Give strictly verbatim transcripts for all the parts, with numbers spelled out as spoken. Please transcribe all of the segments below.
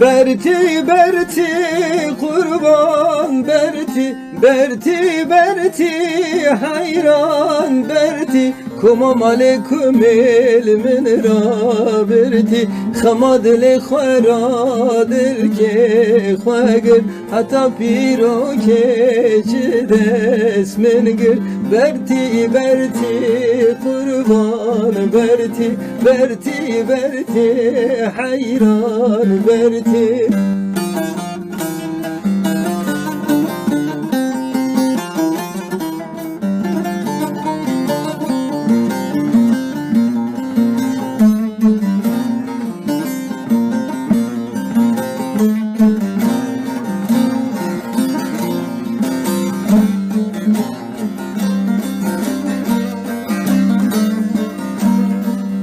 Bertî, bertî, qurban bertî, bertî, bertî, heyran bertî, kuma malê kumêl min rabirtî, xema dilê xwe ra dilkê xwe gir. Heta pîrokê ji dest min gir, bertî, bertî, qurban bertî, bertî, bertî, heyran bertî.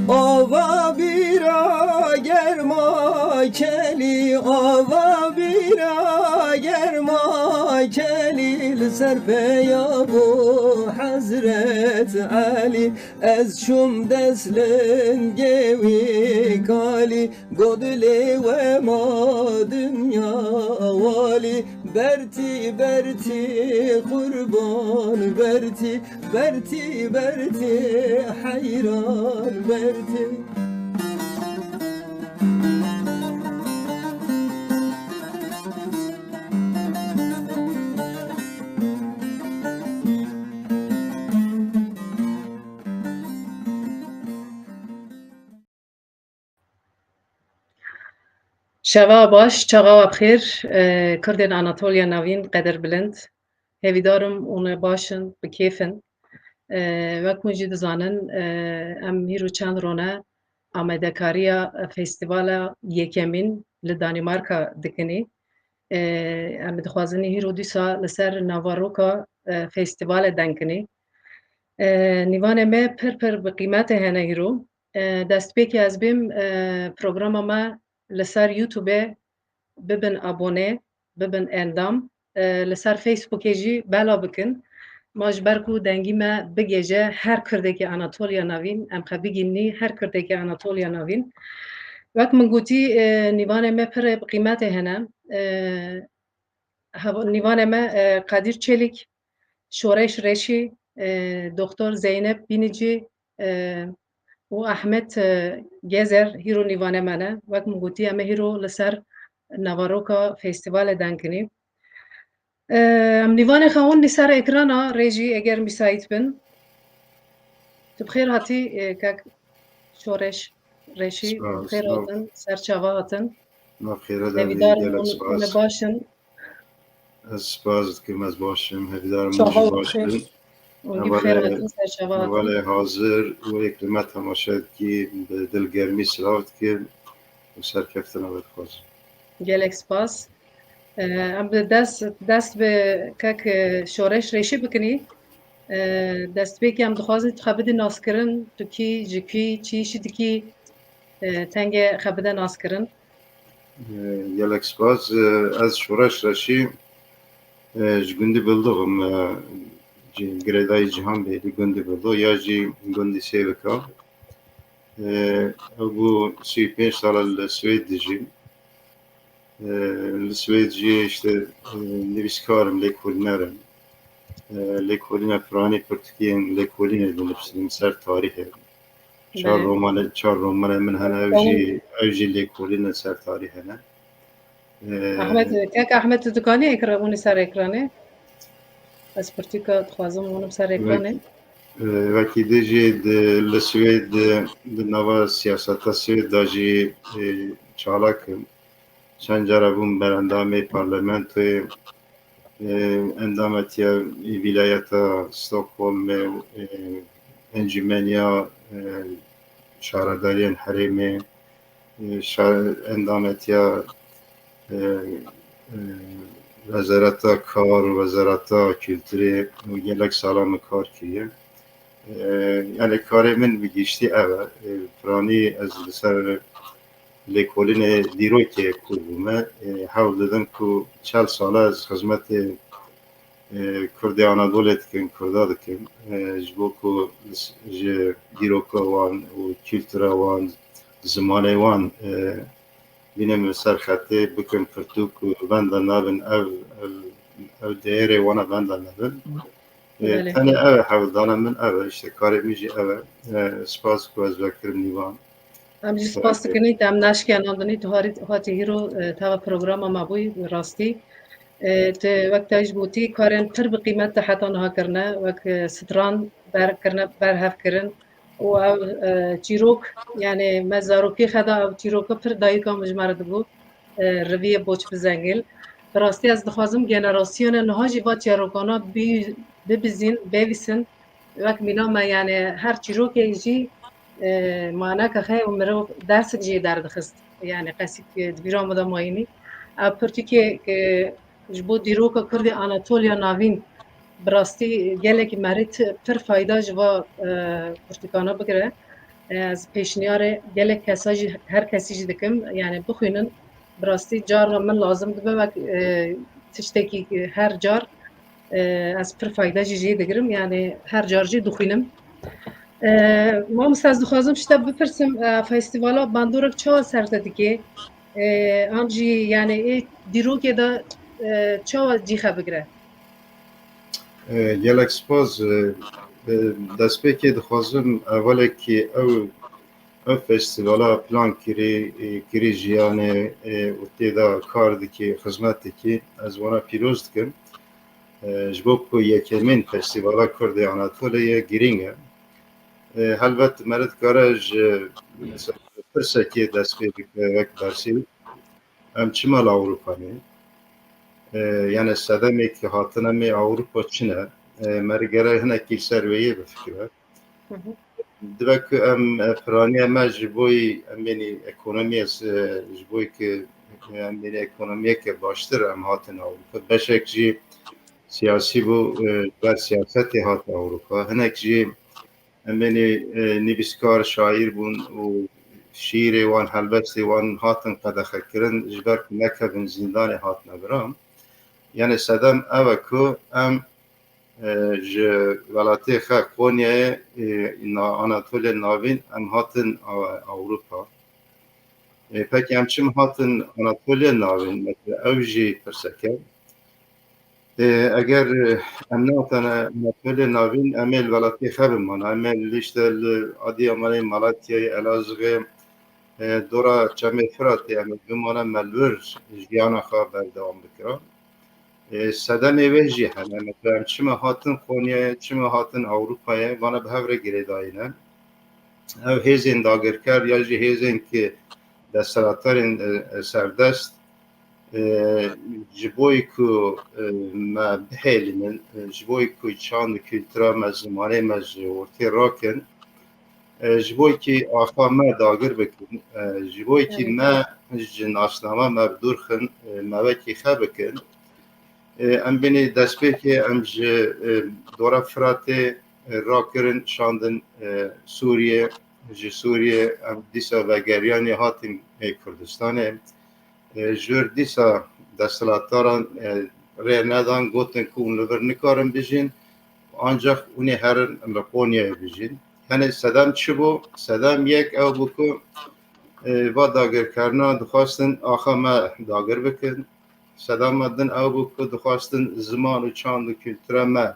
Ava bîra germa kelî, ava bîra germa kelî, li ser peya bû Hezret Elî. Ez çûm dest lingê wî kalî, got dilê we ma dinya walî. Bertî, bertî, qurban bertî, bertî, bertî, heyran bertî. Şeva baş, çaxa we bi xêr, e, Kurdên Anatoliya Navîn, qedirbilind. Hêvîdar im hûn ê baş in, bi kêf in. E, wek hûn jî dizanin, e, em hîro çend rone amadekariya festîvala yekemîn li Danîmarka dikinî. E, em dixwazin hîro dîsa li ser naveroka, e, festîvalê deng kinî. E, nîvanê me pir pir bi qîmetê hene hîro. E, destpêkê ez bêm, e, programa me li ser YouTube bibin abone, bibin endam, e, li ser Facebookê jî bela bikin. Ma ji ber ku dengî me bigêje her Kurdekî Anatoliya Navîn, em xwe bigînî her Kurdekî Anatoliya Navîn. Wek min gotî, e, nîvanê me pir bi qîmetê hene. E, heva-, nîvanê me, e, Qedîr Çelîk, Şoreş Reşî, e, Doktor Zeynep Bînicî, e, û Ahmet, e, Gezer hîro nîvanê me ne. Wek min gotî, em ê hîro li ser naveroka festîvalê deng kinî. E, em nîvanê xwe hûn nî ser ekrana rêjî, eger mîsait bin. Tu bi xêr hatî, e, kek Şoreş Reşî, bi xêr hatin, ser çava hatin. Ma xêre de bî, gelek spas. Hûn ê baş in. Ez spas dikim, ez baş im. Hêvîdar im hûn jî baş bin. Hevalê, hevalê hazir û ê ku me temaşe dikî, bi dilgermî silav dikim û serkeftina we dixwazim. Gelek spas. E, em bi dest, dest bi kek, e, Şoreş Reşî bikinî. E, destpêkê em dixwazin tu xwe bidî naskirin, tu kî, ji kî, çi îşî dikî, e, tengê xwe bide naskirin. E, gelek spas. E, ez Şoreş Reşî, e, ji gundî Bildox im, e, ci-, girêdayî Cihanbêgî gundî Bildox ya jî gundî Sêvika. E, ew bû sî û pênc sala li Swêd dijî. E, li Swêd jî işte, e, nivîskar im, lêkolîner im. E, lêkolîna piranî pirtûkên lêkolînê dinivîsim ser tarîxê. Çar romanê, çar romanê min hene, ew jî, ew jî lêkolîn e ser tarîxê ne. E, Ahmet, kek Ahmet, tu dikanî ekra-, hûnî ser ekranê? Ez pirtûka dixwazim hûnim ser ekranê. E, wekî din jî di, li Swêd, di nava siyaseta Swêd de jî, e, çalak im. Çend cara bûm berendamê parlamentoyê, e, endametiya vîlayeta Stockholmê, e, encûmeniya, e, şaredariyên herêmê, e, şa-, endametiya, e, e, wezareta kar û wezareta kulturê û gelek sala min kar kiriye. E, yani karê min bi giştî ev e. E, piranî ez li ser lêkolînê dîrokê kûr bûme. E, hewl didim ku çel sala ez xizmetê e, Kurdê Anadolê dikin, Kurda dikin. E, ji bo ku ji dîroka wan û kultura wan, zimanê wan, e, bînim li ser xetê, bikin pirtûk û benda nebin, ev, ev, ev değerê wana benda nebin. E, Belê. Tenê ev e, hewldana min ev e, işte karê min jî ev e. E, spas ku ez vekirim nîvan. Em jî spas dikin, te em neşkenandinî, tu harî-, hatî hîro, e, teva programa me bûyî, rastî. E, tu wek te jî gotî, karên pir bi qîmet te heta niha kirine, wek, e, stran ber kirine, berhev kirin. Û ev, e, çîrok, yani me zarokê xeda ev çîroka pir dayika min ji me re dibû, e, riviyê boç bi zengil. Bi rastî ez dixwazim generasyona niha jî va çîrokana bi-, bibizîn, bêvîsin. Wek mîna me, yani her çîrokê jî, e, maneka xwe û mirov dersek jê derdixist. Yani qesîk, e, di bîra min de mayînî. Ev pirtûkê, e, ji bo dîroka Kurdê Anatoliya Navîn bi rastî gelekî merî ti-, pir fayda ji va, e, pirtûkana bigire. E, ez pêşniyarê gelek kesa jî, her kesî jî dikim, yani bixwînin. Bi rastî carna min lazim dibe wek, e, tiştekî her car, e, ez pir fayda jî jê digirim, yani her car jî dixwînim. E, mamoste, ez dixwazim ji te bipirsim, e, festîvala bandorek çawa ser te dike? E, an jî, yani ê dîrokê de, e, çawa cîxe bigire? E, gelek spas. E, e, destpêkê dixwazim evelekî ew, ev festîvala plan kirî, e, kirî jiyanê, e, û tê de kar dikî, xizmet dikî, ez wana pîroz dikim. E, ji bo ku yekemîn festîvala Kurdê Anatolê ye, girîng e. E, helbet meriv dikare ji pirsekê dest pê bike wek bersî. Em çima li Ewropa ne? E, yani sedemê ki hatine me Ewropa çi ne? E, meriv gere hinekî ser wê yê bifikire. Hı hı. Dibe ku em, e, piraniya me ji bo yî, em ê nî ekonomiya, e, ji bo yî ki, e, em ê nî ekonomiyeke baştir em hatin Ewropa. Beşek jî siyasî bû, e, ber siyasetê hat Ewropa. Hinek jî em ê nî, e, nivîskar, şaîr bûn û şîîrê wan, helbestê wan hatin qedexekirin, ji ber ku nekevin zîndanê hatine biran. Yani sedem ev e ku em, e, ji welatê xwe Qonyayê, e, na-, Anatoliya Navîn em hatin, e, Ewropa. E, pekî em çim hatin Anatoliya Navîn? Mesela ew jî pirsek e. E, eger, e, em nehatane Anatoliya Navîn, em ê li welatê xwe bimana, em ê li, işte, li Adiyamanê, Malatyayê, Elazığê, e, dora Çemê Firatê em ê bimane, me li wir jiyana xwe berdewam bikira. E, sedemê wê jî hene. Mesela em çima hatin Qonyayê, çima hatin Ewropayê, vana bi hev re girêdayî ne. Ev hêzên dagirker ya jî hêzên ki desthilatdarên, e, e, serdest, e, ji bo ku, e, me bihêlinin, e, ji bo ku çand û kultura me, zimanê me ji ortê rakin, e, ji bo kî axa me dagir bikin, e, ji bo kî Evet. me ji nasnama me bi dûr xin, e, me wekî xe bikin. E, em bînî destpêkê em ji, e, dora Firatê, e, rakirin, şandin, e, Sûriye, ji Sûriye em dîsa vegeriyanê hatin, e, Kurdistanê. E, jûr dîsa desthilatdaran, e, rê nedan, gotin ku hûn li vir nikarin bijîn, ancak hûn ê herin em li Qonyayê bijîn. Henê sedem çi bû? Sedem yek ew bû ku, e, va dagirkerina dixwastin axa me dagir bikin. Sedema din ew bû ku dixwastin ziman û çand û kultura me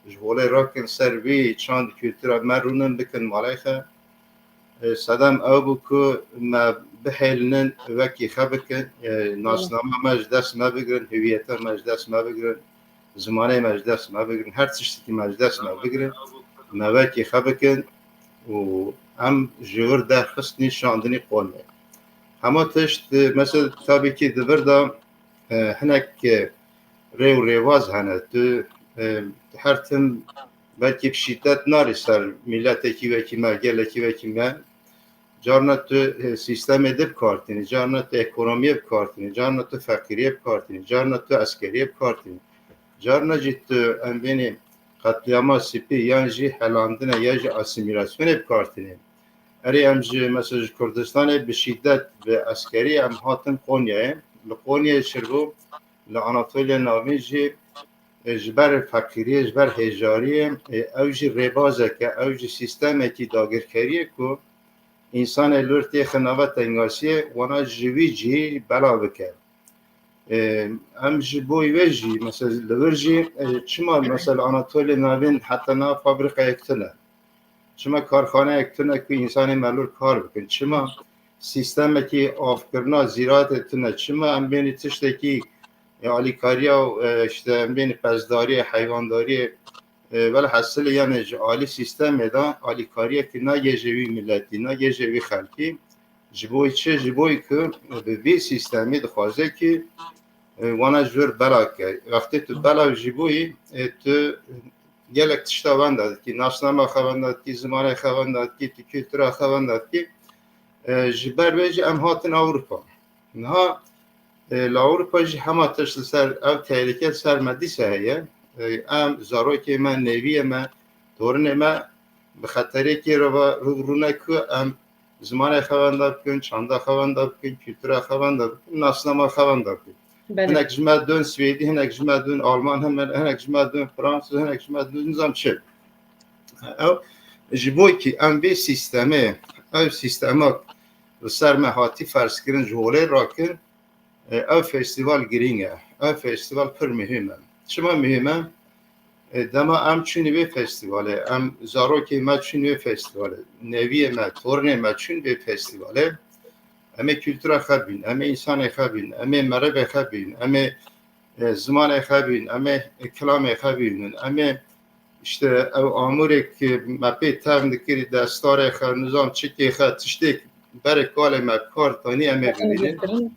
ji holê rakin, ser vî çand û kultura me rûnin bikin malê xwe. E, sedem ew bû ku me bihêlinin, wekî xwe bikin, e, nasnama me ji dest me bigirin, hüviyeta me ji dest me bigirin, zimanê me ji dest me bigirin, her tiştekî me ji dest me bigirin, me wekî xwe bikin û em ji wir derxistinî şandinî Qonyayê. Hema tişt, e, mesela tabî kî di vir de, e, hinek, e, rê û rêbaz hene. Tu, e, her tim belkî bi şîdet narî ser miletekî wekî me, gelekî wekî me. Carna tu, e, sîstemê di bi kar tînî, carna tu ekonomiyê bi kar tînî, carna tu feqîriyê bi kar tînî, carna tu eskeriyê bi kar tînî. Carna jî tu em bênî qetlîama spî yan jî helandine ya jî asîmîlasyonê bi kar tînî. Erê em ji, mesela ji Kurdistanê bi şîdet, bi eskerî em hatin Qonyayê. Li Qonyayê çi bû? Li Anatoliya Navîn jî e, ji ber feqîriyê, ji ber hêjariyê, e, ew jî rêbazek e, ew jî sîstemekî dagirkeriyê ku însanê li wir têxe nava tengasiyê, wana ji wî cihî bela bike. E, em ji bo wê jî, mesela li vir jî, e, çima mesela Anatoliya Navîn heta niha fabrîkayek tune? Çima karxaneyek tune ku însanê me li wir kar bikin? Çima sîstemekî avkirina zîraetê tune? Çima em bênî tiştekî, e, alîkariya û, e, işte em bênî pezdariyê, heywandariyê, e, velhasilê yani ji alî sîstemê de alîkariyekî nagê ji wî miletî, nagê ji wî xelkî. Ji bo çi? Ji bo ku bi vî sîstemî dixwaze ki, e, wana ji wir bela ke. Wextê tu bela jî bûyî, e, tu gelek tişta wenda dikî, nasnama xwe wenda dikî, zimanê xwe wenda dikî, tu kultura xwe wenda dikî. E, ji ber wê jî em hatin Ewropa. Niha, e, li Ewropa jî hema tişt li ser ev tehlike li ser me dîsa heye. E, em zarokê me, nêviyê me, torinê me bi xeterekê re ve rû rûne ku em zimanê xwe wenda bikin, çanda xwe wenda bikin, kultura xwe wenda bikin, nasnama xwe wenda bikin. Belê. Hinek ji me dön Swêdî, hinek ji me dön Alman, hinek, hinek ji me dön Fransız, hinek ji me dön nizam çi. Ew ji bo ki em vê sîstemê, ew sîstema li ser me hatî ferzkirin ji holê rakin, e, ev festîval girîng e. Ev festîval pir muhîm e. Çima muhîm e? E, dema em çûn vê festîvalê, em zarokê me çûn vê festîvalê, neviyê me, tornê me çûn vê festîvalê, em ê kultura xwe bîn, em ê însanê xwe bîn, em ê merivê xwe bîn, em ê, e, zimanê xwe bîn, em ê, e, kilamê xwe bînin, em ê işte ew amûrê ku me pê tevn dikirî, destarê xwe, nizam çikê xwe, tiştê berê kalê me kar tanî em ê bibînin.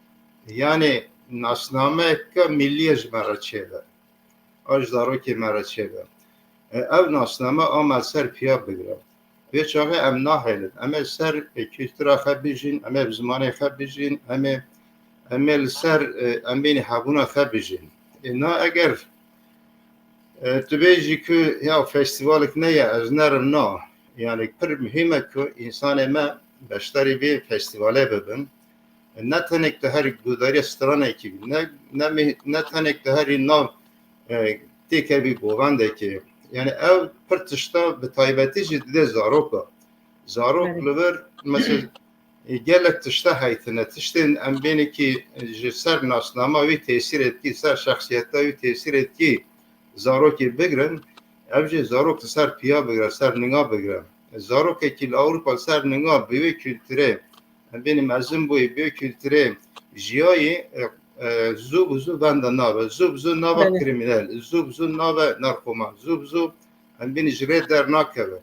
Yanê nasnameyeke millî ye ji me re çêbe. A ji zarokê me re çêbe. E, ev nasname a me ser piya bigire. Vê çaxê em nahêlin. Em ê ser, e, kultura xwe bijîn, em ê bi zimanê xwe bijîn, em ê, em ê li ser, e, em bênî hebûna xwe bijîn. E, na eger, e, tu bêjî ku ya festîvalek ne ye, ez nerim, na. Yani pir muhîm e ku însanê me beşdarî vê festîvalê bibin. Ne tenek tu herî guhdarîya stranekî bî, ne, ne, ne tenek tu herî nav, e, têkevî govendekê. Yani ew pir tişta bi taybetî jî dide zaroka. Zarok Evet. li vir, mesela, e, gelek tişta heytine. Tiştên em bênekî ji ser nasnama wî tesîr etkî, ser şexsiyeta wî tesîr etkî zarokê bigrin. Ev jî zarok li ser piya bigire, ser ninga bigire. Zarokekî li Ewropa li ser ninga bi wê kulturê, em bênî mezin bûyî, bi wê kulturê jiyayî, e, e, zû bi zû venda nabe. Zû bi zû nabe Belê. kriminel, zû bi zû nabe narkoman, zû bi zû em bênî ji rê dernakeve.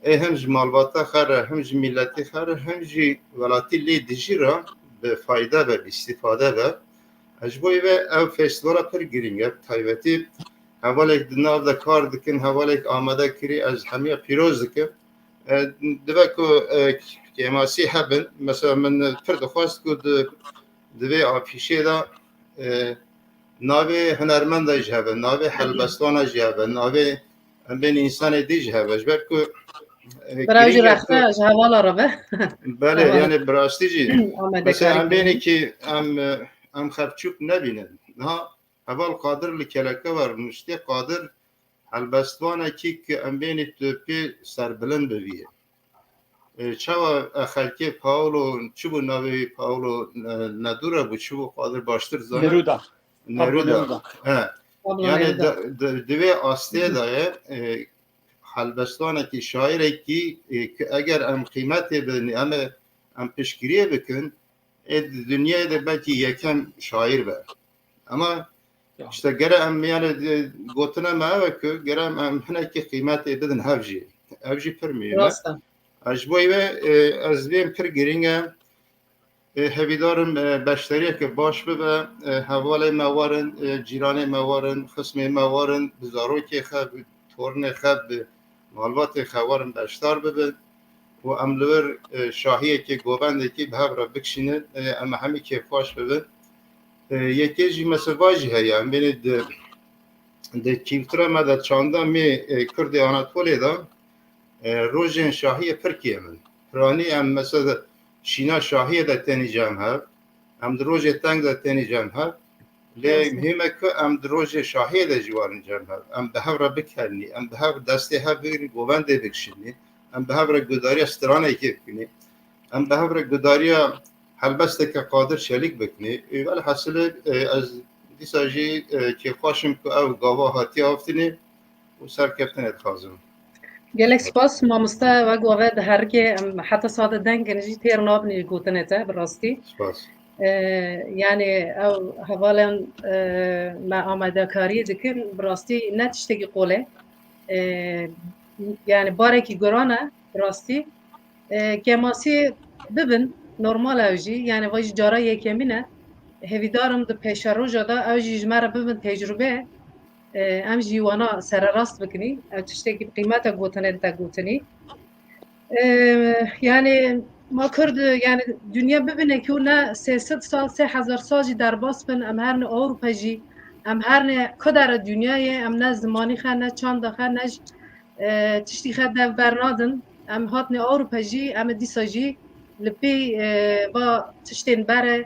Ê hem ji malbata xwe re, hem ji miletî xwe re, hem jî welatî lê dijî re bi fayde be, bi îstîfade be. Ez ji bo vê ev festîvala pir girîng e, bi taybetî hevalek di nav de kar dikin, hevalek amade kirî, ez hemiya pîroz dikim. E, dibe ku, e, kêmasî hebin, mesela min pir dixwest ku di, di vê afîşê de, e, navê hunermenda jî hebe, navê helbestwana jî hebe, navê em bên însanê dî jî hebe. Ji ber ku, e, Bira jî girîng e rexne ku ji hevala re be. Belê, Hevala. yani bi rastî jî. Amade Mesela karî em bênî ki em, e, em xev çûk nebînin. Niha Heval Qadir li keleke ve nuştê, Qadir helbestvanekî ki em bênî tu pê serbilind bibî. E, çawa, e, xelkê Paolo, çi bû navê wî, Paolo, e, Nedura bû, çi bû, Qadir baştir zane? Neruda. Neruda. Pablo Neruda. He. Pablo Yani Neruda. de, de, di vê astê de ye, e, helbestvanekî, şairekî, e, ki eger em qîmetê bidin, em, em piştgiriyê bikin, ê di dinyayê de belkî yekem şaîr be. Ama Ya. işte gere em, yani, e, gotina me ev e ku gere em, em hinekî qîmetê bidin hev jî. Ev jî pir muhîm e. Rast e. Ez ji bo wê, e, ez vêm pir girîng e. E, hevîdarim, e, beşdariyeke baş bibe. E, hevalê me werin, e, cîranê me werin, xismê me werin, bi zarokê xe, bi tornê xe, bi malbatê xe werin beşdar bibin. û em li wir, e, şahiyekê, govendekî bi hev re bikişînin, e, em hemî kêfxweş bibin. E, yekê jî mesela va jî heye, em bênî di, di kîltura me de, çanda me, e, Kurdê Anatolê de, e, rojên şahiyê pir kêm in. Piranî em mesela şîna şahiyê de tenî cem hev, em di rojê teng de tenî cem hev. Lê muhîm e ku em di rojê şahiyê de jî werin cem hev. Em bi hev re bikenî, em bi hev destê hev bigirî, govendê bikişînî, em bi hev re gudariya stranekê bikinî, em bi hev re gudariya helbesteke Qadir Çelîk bikinî. Û velhasilê, e, ez dîsa jî, e, kêfxweş im ku ew gava hatiye aftinê û serkeftinê dixwazim. Gelek spas mamoste, wek wave diherikê em heta sade dengin jî têr nabin ji gotinê te bi rastî. Spas. Ee, yani ew hevalên, e, me amadekariyê dikin, bi rastî ne tiştekî qol e. Ee, yani barekî guran e bi rastî. Ee, kemasî bibin, normal ew jî, yani va jî cara yekemîn e. Hêvîdar im di pêşeroja de ew jî ji me re bibin tecrûbe. Ee, em jî wana sererast bikinî. Ew tiştekî bi qîmet e gotinê te gotinî. Ee, yani ma Kurd, yani dinya bibîne ku ne sê sed sal, sê hezar sal jî derbas bin, em herne Ewropa jî, em herne ku dere dinyayê, em ne zimanî xe, ne çanda xe, ne jî, e, tiştî xe dev bernadin. Em hatine Ewropa jî, em ê dîsa jî li pê, e, va tiştên bere,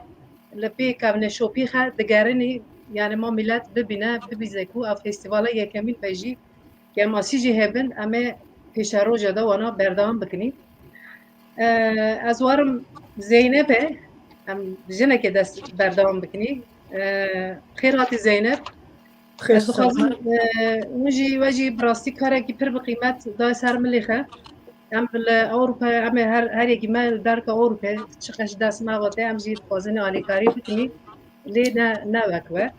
li pê kevneşopî xe digerinî, yani ma milet bibîne, bibîze ku ev festîvala yekemîn be jî, kemasî jî hebin, em ê pêşeroja de wana berdewam bikinî. Ee, ez warim Zeynep e, em jinekê dest berdewam bikinî. Ee, xêr hatî Zeynep. Xêr Ez dixwazim, selamet. e, hûn jî, we jî bi rastî karekî pir bi qîmet dayê ser milê xe. Em li Ewropa, em ê her, her yekî me li derka Ewropê, çiqas dest me ve tê, em jî dixwazin alîkarî bikinî. Lê ne, ne wek we.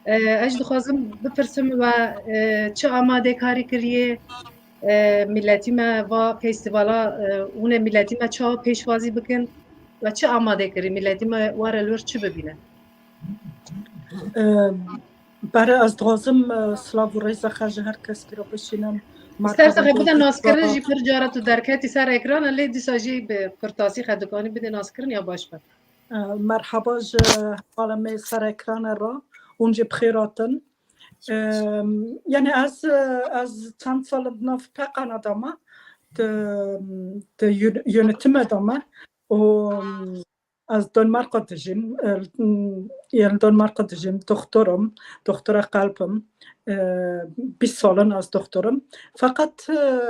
E, ez dixwazim bipirsim we, e, çi amadekarî kiriye, e, miletî me va festîvala, e, hûn ê miletî me çawa pêşwazî bikin we çi amade kirî, miletî me were li wir çi bibîne? E, Bere ez dixwazim, e, silav û rêza xwe ji her keskî re bişînim. Îster te Merhaba xwe bide naskirin jî pir cara tu derketî ser ekrana, lê dîsa jî bi kurtasî xwe dikanî bide naskirin ya baş be. E, merhaba ji hevalê me ser ekrana re, hûn jî bi xêr hatin. E, yani ez, e, ez çend sal di nav peqana de me, di, di yön-, yönetime de me û ez Danimarka dijîm, e, yani Danimarka dijîm, doktor im, doktora qelb im, e, bîst sal in ez doktor im. Feqet, e,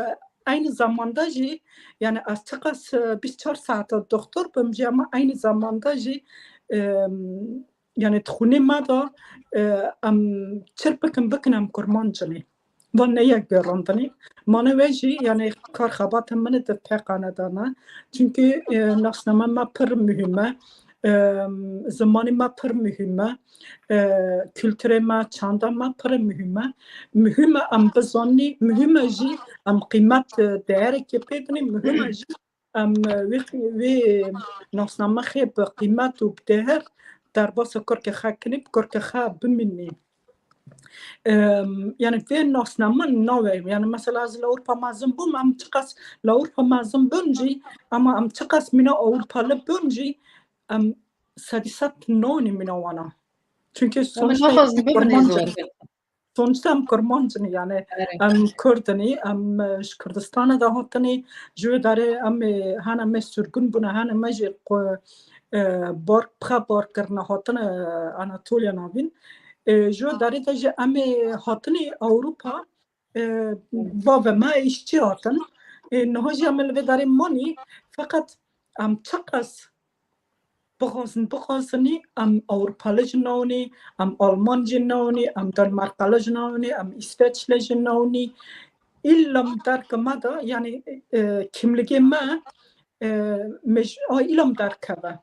aynı zamanda jî, yani ez çiqas, e, bîst çar saete doktor bim jî, ama aynı zamanda jî, e, yani di xwînê me de, e, em çi bikin bikin em kurmanc in ê. Van ne yek gerandinê. Mane we jî, yani kar xebatên min di peqane de ne. Çünkü, e, nasname me pir muhîm e. E, zimanê me pir muhîm e. E, kulturê me, çanda me pir muhîm e. Muhîm e em bizanî, muhîm e jî em qîmet, e, değerekê pê dinî, muhîm e jî em, e, wê, wê nasname xê bi qîmet û bi değer derbasa kurkê xwe kinî, bi kurkê xwe bimînî. Em, yani vê nasname nawe. Yani mesela ez li Ewropa mezin bûm, em çiqas li Ewropa mezin bin jî, ama em çiqas mîna Ewropali bin jî, em sedî sed nonî mîna wana. Çünkü Ama sonuçta naxwazin bibin kurmanc in. Sonuçta em kurmanc in, yani Erê. Em Kurd in, em, e, ji Kurdistana de hatin, ji wê derê em, e, hene me sürgün bûne, hene me jî ku, e, bar, bi xwe bar kirine hatin, e, Anatoliya Navîn. E, ji wê derê de jî em, e, hatin Ewropa, e, bavê me îşçî hatin. E, niha jî em li vê derê manî, feqet em çiqas bixwazin, bixwazinî, em Ewropali jî nayonî, em Alman jî nayonî, em Danmarkali jî nayonî, em Îsveçli jî nayonî. Îlla em derka me de, yani, e, kimligê me, e, me jî, a, îlla em derkeve.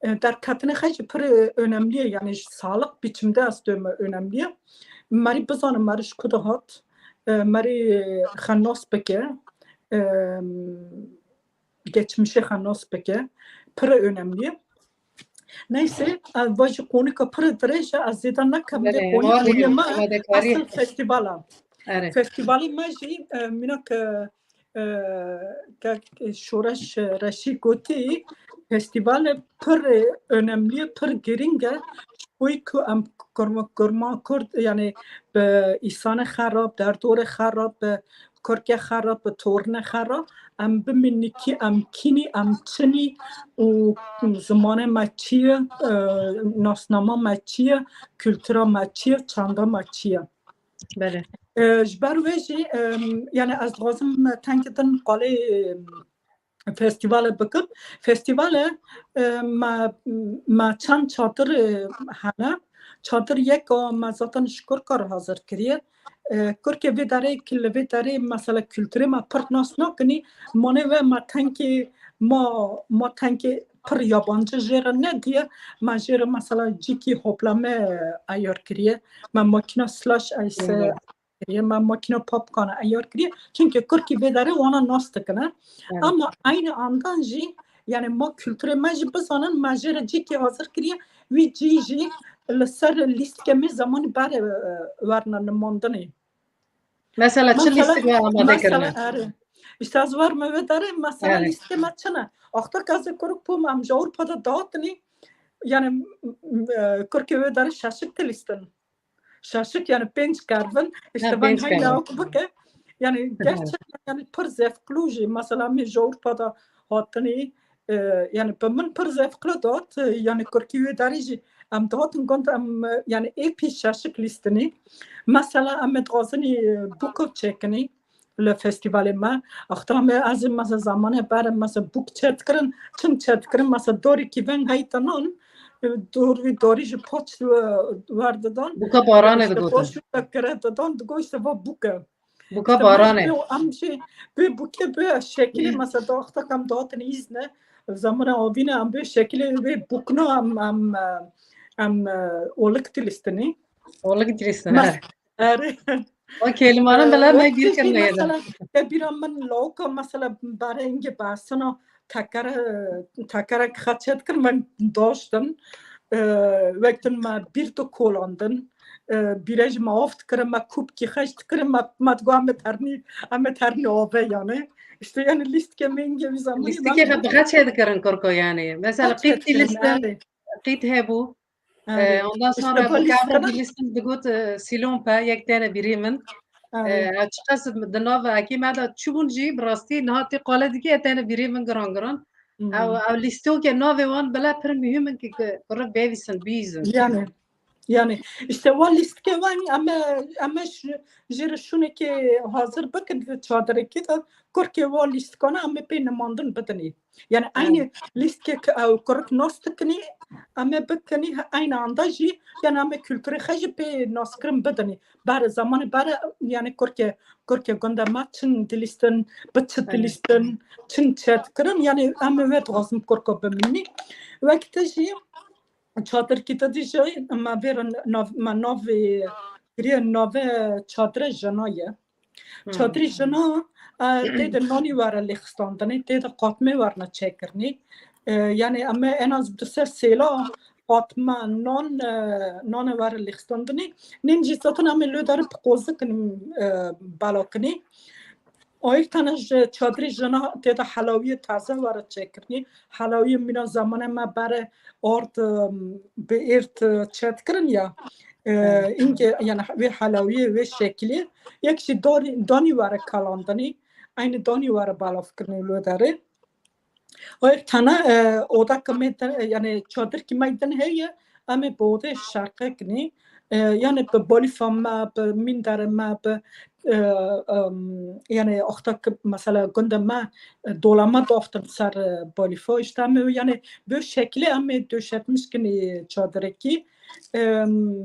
E, derketinê xwe jî pir, e, önemli ye, yani ji sağlık biçimde ez döme önemli ye. Merî bizanim merî ji ku de hat, e, merî xwe nas bike. E, geçmişê xwe nas bike. Pir önemli ye. Neyse, e, va jî konika pir dirêj e, ez zêde nekem lê Belê, konî, warê, konî me amadekarî. Asıl festivala. Erê. Festivalê me jî, e, mînak, e, e, kek Şoreş Reşî gotî, festival pir, e, önemli, pir giring e. Ji bo ku em kurma, kurma Kurd, yani bi îsanê xwe re, bi derdorê xwe re, bi kurke xera, bi torne xera, em bimînin kî em kînî, em çinî û zimanê me çi ye, e, nasnama me çi ye, kultura me çi ye, çanda me çi ye. Belê. E, ji ber wê jî, e, yani ez dixwazim tenkê din qalê, e, festîvalê bikim. Festîvalê, e, me, me çend çadir, e, hene. Çadir yek a me zaten ji Kurka re hazir kiriye. E, Kurkê vê derê ki li vê derê mesela kulturê me pir nas nakinî, mane ve me tenkê, ma, ma tenkê pir yabancî jê re nediye, me jê re mesela cîkî hoplame eyar kiriye. Me makîna slash ice kiriye, me makîna popcorn eyar kiriye. Çimkî Kurkî vê derê wana nas dikine. Evet. Ama aynı andan jî, yani ma kulturê me jî bizanin, me jê re cîkî hazir kiriye, wî cî jî li ser lîstikê me zemanî berê, e, werine nimandinê. Mesela çi lîstik we amade kirine? Erê. İşte ez werime vê derê, mesela lîstikê me çi ne? Axta ka ez ê Kurk bûm, em ji Ewropa de dihatinî, yani, m-, m-, e, Kurkê vê derê şeşik dilîstin. Şaşik yani pênc kervin, işte ben hayna ok bike. Yani gerçekten yani pir zevklu jî. Mesela min ji Ewropa da hatinî, e, yani bi min pir zevklu dat, e, yani Kurkî wê derî jî em dihatin gund em, e, yani êpî şaşik lîstinî. Mesela em ê dixwazinî, e, bûk çêkinî li festîvalê me. Axta me ez ê mesela zamanê berê mesela bûk çêdikirin, çim çêdikirin, mesela dorî kî veng heytinan, e, dor wî dorî ji paç, e, werdidan. Bûka baranê digotin. Paç wî kire didan, digo işte va bûk e. Bûka baranê. Em jî bê bûkê bê şekilê mesela daxta kam datin îzne, zamana avîne em bê şekilê bê bûkno em, em, e, em, e, olik dilîstinî. Olik dilîstin, he. Erê. O kelimanan bila me gîr kirine yê din. Mesela, te bîra min lawka, mesela, berê hingê behsina tekere, tekerek xeçet kir, min daştin. E, wektin me bîr tu kolandin. E, bîre jî me av dikirin, me kûpkî xeç dikirin, me, me digo em ê ternî, em ê ternî ave yani. İşte yani lîstikê me hingê wî zamanî. Lîstikê xwe bi xeçê dikirin Kurko yani. Mesela qît lîstin, qît hebû. Ee, ondan sonra bu kavra dilîstin digot, e, sîlon pe, yek têne bîrî min. Ee, ew çiqas di nav ekî me de çûbûn jî, bi rastî niha tê qale dikî, têne bîrî min giran giran. Ew, ew lîstokê navê wan bila pir muhîm in ki, ki kurik bêvîsin, bîzin. Yani, yani, işte wa lîstikê wan em ê, em ê ji, jê re şûnekê hazir bikin di çadirekî de, kurkê wa lîstikana em ê pê nimandin bidinî. Yani aynı lîstikê ke ew kurik nas dikinî, em ê bikinî, he, aynı anda jî, yani em ê kulturê xwe jî pê naskirin bidinî. Bare zamanê bare, yani kurke, kurke gunda me çin dilîstin, bi çi dilîstin, çin çet kirin, yani em ê wê dixwazin kurko bimînî. Wekî te jî çadirkî te dî jî me vê re nav, me navê kiriye nave çadire jina ye. Çadirî jina, e, tê de nanî were lêxistandinê, tê de qatmê werine çêkirinê. E, yani em ê en az du sê sêla qatme nan, e, nane were lêxistandinê. Nîn jî zaten em ê lê derê bi qozikin, e, belakinê. Ayek tane ji çadirî jina tê de helawiyê taze were çêkirinê. Helawiyê mîna zamanê me bere ard, e, bi êrd, e, çêdikirin ya. E, inge, yani wê helawiyê, wê şekilî. Yek jî danî, danî were kalandinî, eynî danî were balafkirinê li derê. O yek tane, e, oda ki me din, e, yani çadir ki me din heye, em ê bi odê şerqe kinî. E, yani bi balîfa me, bi mînderê me, bi, e, em, yani axta ki mesela gundê me, e, dolama daftin ser, e, balîfa. İşte em ê, yani bi şekilê em ê döşetmiş kinî çadirekî. Em,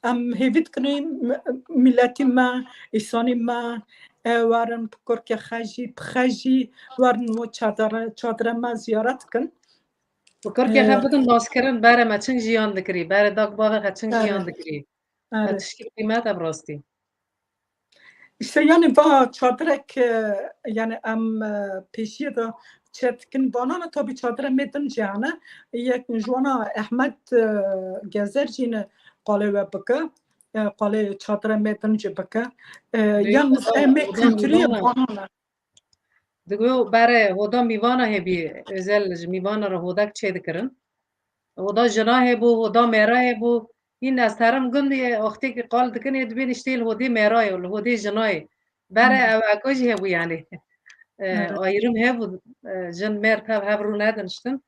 Em hêvî dikin, mi-, miletî me, îsanî me, e, werin bi kurkê xwe jî, bi xwe jî werin û çadire, çadire me ziyaret dikin. Bi kurkê xwe, e, bidin naskirin, berê me çing jiyan dikirî, berê dak bavê xwe çing, erê, jiyan dikirî. Erê. Ev tişkî qîmet e bi rastî. İşte yani va çadirek, e, yani em, e, pêşiyê de çetkin vanane, tabi çadire me din jî hene. Yek ji wana Ehmed, e, Gezer jî ne qalê we bike. E, qalê çadire me din jî bike. E, yalnız em ê kulturî vanane. Digo berê hoda mîvana hebî, özel ji mîvana re hodak çêdikirin. Hoda jina hebû, hoda mêra hebû. Hîn ez terim gundê, wextê ki qal dikin, ê dibên îştê li hodê mêra ye, li hodê jina ye. Bere ew eko jî hebû yani. E, ayrım hebû, e, jin mêr tev hev rû nediniştin.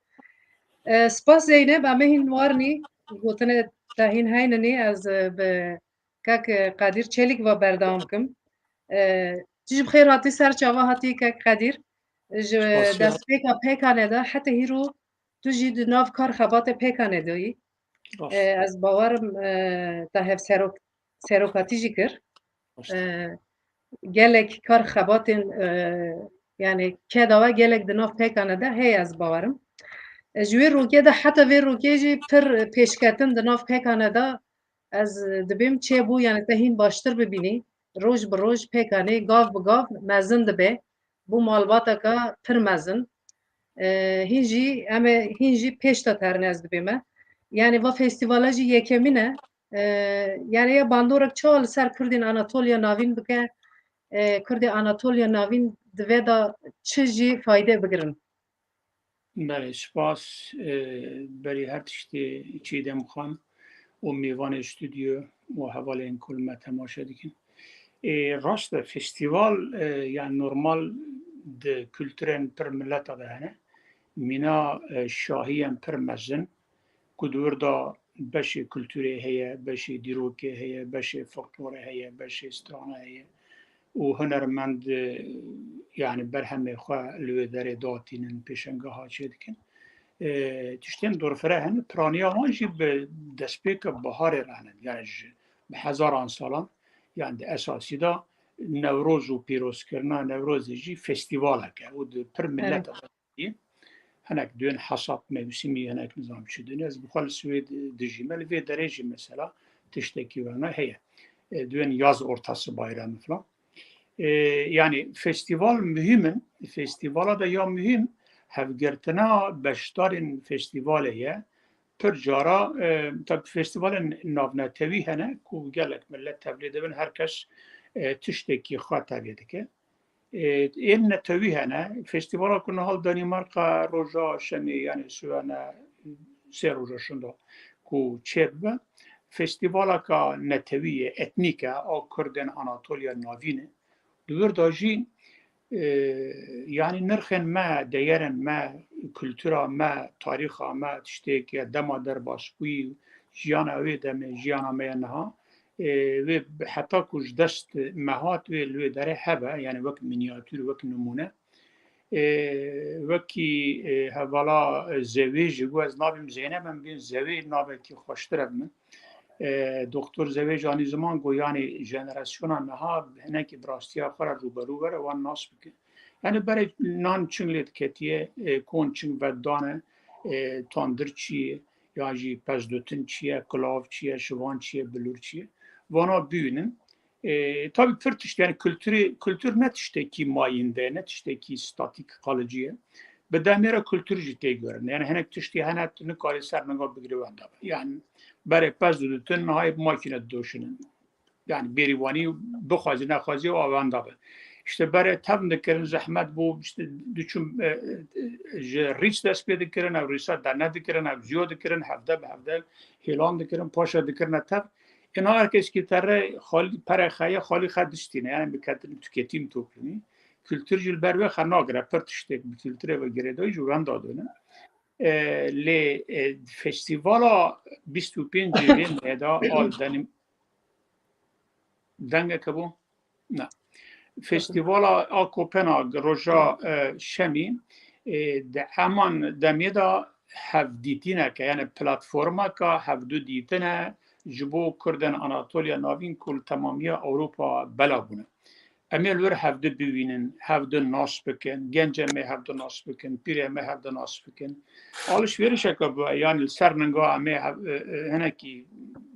E, spas Zeynep, em ê hîn warnî, gotinê te hîn heyninî, ez, e, bi kek, e, Qedîr Çelik ve berdewam kim. E, tu jî bi xêr hatî ser çava hatî kek Qedîr. Ji destpêka pêkanê de heta hîro tu jî di nav kar xebatê pêkanê de yî. E, ez bawerim, e, te hev serok-, serokatî jî kir. E, gelek kar xebatên, e, yani keda we gelek di nav pêkane de heye ez bawerim. E, ji wê rokê de heta vê rokê jî pir pêşketin di nav pêkane de ez dibêm çêbû, yani te hîn baştir bibînî. Roj bi roj pêkanê gav bi gav mezin dibe. Bû malbateka pir mezin. E, hîn jî, em ê hîn jî pêş de terin ez dibêm me. Yani va festîvala jî yekemîn e. E, yani ya bandorek çawa li ser Kurdên Anatoliya Navîn bike, e, Kurdê Anatoliya Navîn di vê de çi jî fayde bigirin? Belê, spas. E, berî her tiştê Çiğdem Xan û mêvanê stûdyo û hevalên ku li me temaşe dikin. E, rast e, festîval, e, yani normal di kulturên pir mileta de hene. Mîna, e, şahiyên pir mezin ku di wir de beşê kulturê heye, beşê dîrokê heye, beşê folklorê heye, beşê strana heye û hunermend, e, yani berhemê xwe li wê derê datînin, pêşengeha çêdikin. E, tiştên dorfire hene, piraniya wan jî bi destpêka biharê re hene, yani ji bi hezaran salan, yani di esasî de Newroz û pîrozkirina Newrozê jî festîvalek e û di pir mileta de hinek duyên hesad mewsimî, hinek nizam çi duyên. Ez bi xwe li Swêd dijî me, li vê derê jî mesela tiştekî wena heye. E, duyên yaz ortası bayramı falan. E, yani festîval muhîm in. Festîvala de ya muhîm hevgirtina beşdarên festîvalê ye. Pir cara, e, tabi festîvalên navnetewî hene ku gelek millet tevlê dibin, her kes, e, tiştekî xwe tevlê dike. E, ên netewî hene. Festîvala ku niha li Danîmarka roja şemê, yani sibehne sê roja şinda ku çêbibe, festîvalaka netewî ye, etnîk e, a Kurdên Anatoliya Navîn e. Di wir de jî, e, yani nirxên me, deyerên me, kultura me, tarîxa me, tiştê ku dema derbasbûyî, jiyana wê demê, jiyana me ya niha, e, wê heta ku ji dest me hat, wê li wê derê hebe, yani wek mînyatûr, wek nimûne. E, wekî, e, hevala Zewê jî got, ez nabêm Zeynep, em bêm Zewê, navekî xweştir e bi min. E, Doktor Zewê jî anî ziman got, yani jenerasyona niha hinekî bi rastiya xwe re rûberû were, wan nas bike. Yani berê nan çing lê diketiye, e, kon çing vedane, e, tandir çi ye, ya jî pezdutin çi ye, kilav çi ye, şivan çi ye, bilûr çi ye. Vana bibînin. E, tabii pir tişt, yani kulturî, kultur ne tiştekî mayînde ye, ne tiştekî statîk, kalıcı ye. Bi demê re kultur jî tê guherîn. Yani hinek tiştî hene tu nikarî ser ninga bigirî wenda be. Yani berê pez didutin, niha bi makîne didoşinin. Yani bêrîwanî bixwazî nexwazî ew wenda be. İşte berê tevn dikirin, zehmet bû, işte diçûn, e, e, ji rîs dest pê dikirin, ew rîsa dene dikirin, ew ziyo dikirin, hevde bi hevde hêlan dikirin, paşa dikirine tev. Êna her keskî tere xalî, pere xeye, xalî xe distîne, yani bi ketin tüketim toplumî. Kultur jî li ber wê xe nagire, pir tiştek bi kulturê ve girêdayî ji wenda done. E, lê, e, festîvala bîst û pêncê vê mehê de al denim. Dengeke bû? Na. Festîvala a Kopenhag roja, e, şemî, e, di heman demê de hevdîtîneke, yani platformeka hevdu dîtine ji bo Kurdên Anatoliya Navîn ku li temamiya Ewropa bela bûne. Em ê li wir hevdu bibînin, hevdu nas bikin, gencê me hevdu nas bikin, pîrê me hevdu nas bikin. Alişverişeke bi, yani li ser ninga em ê hev-, e, e, hinekî,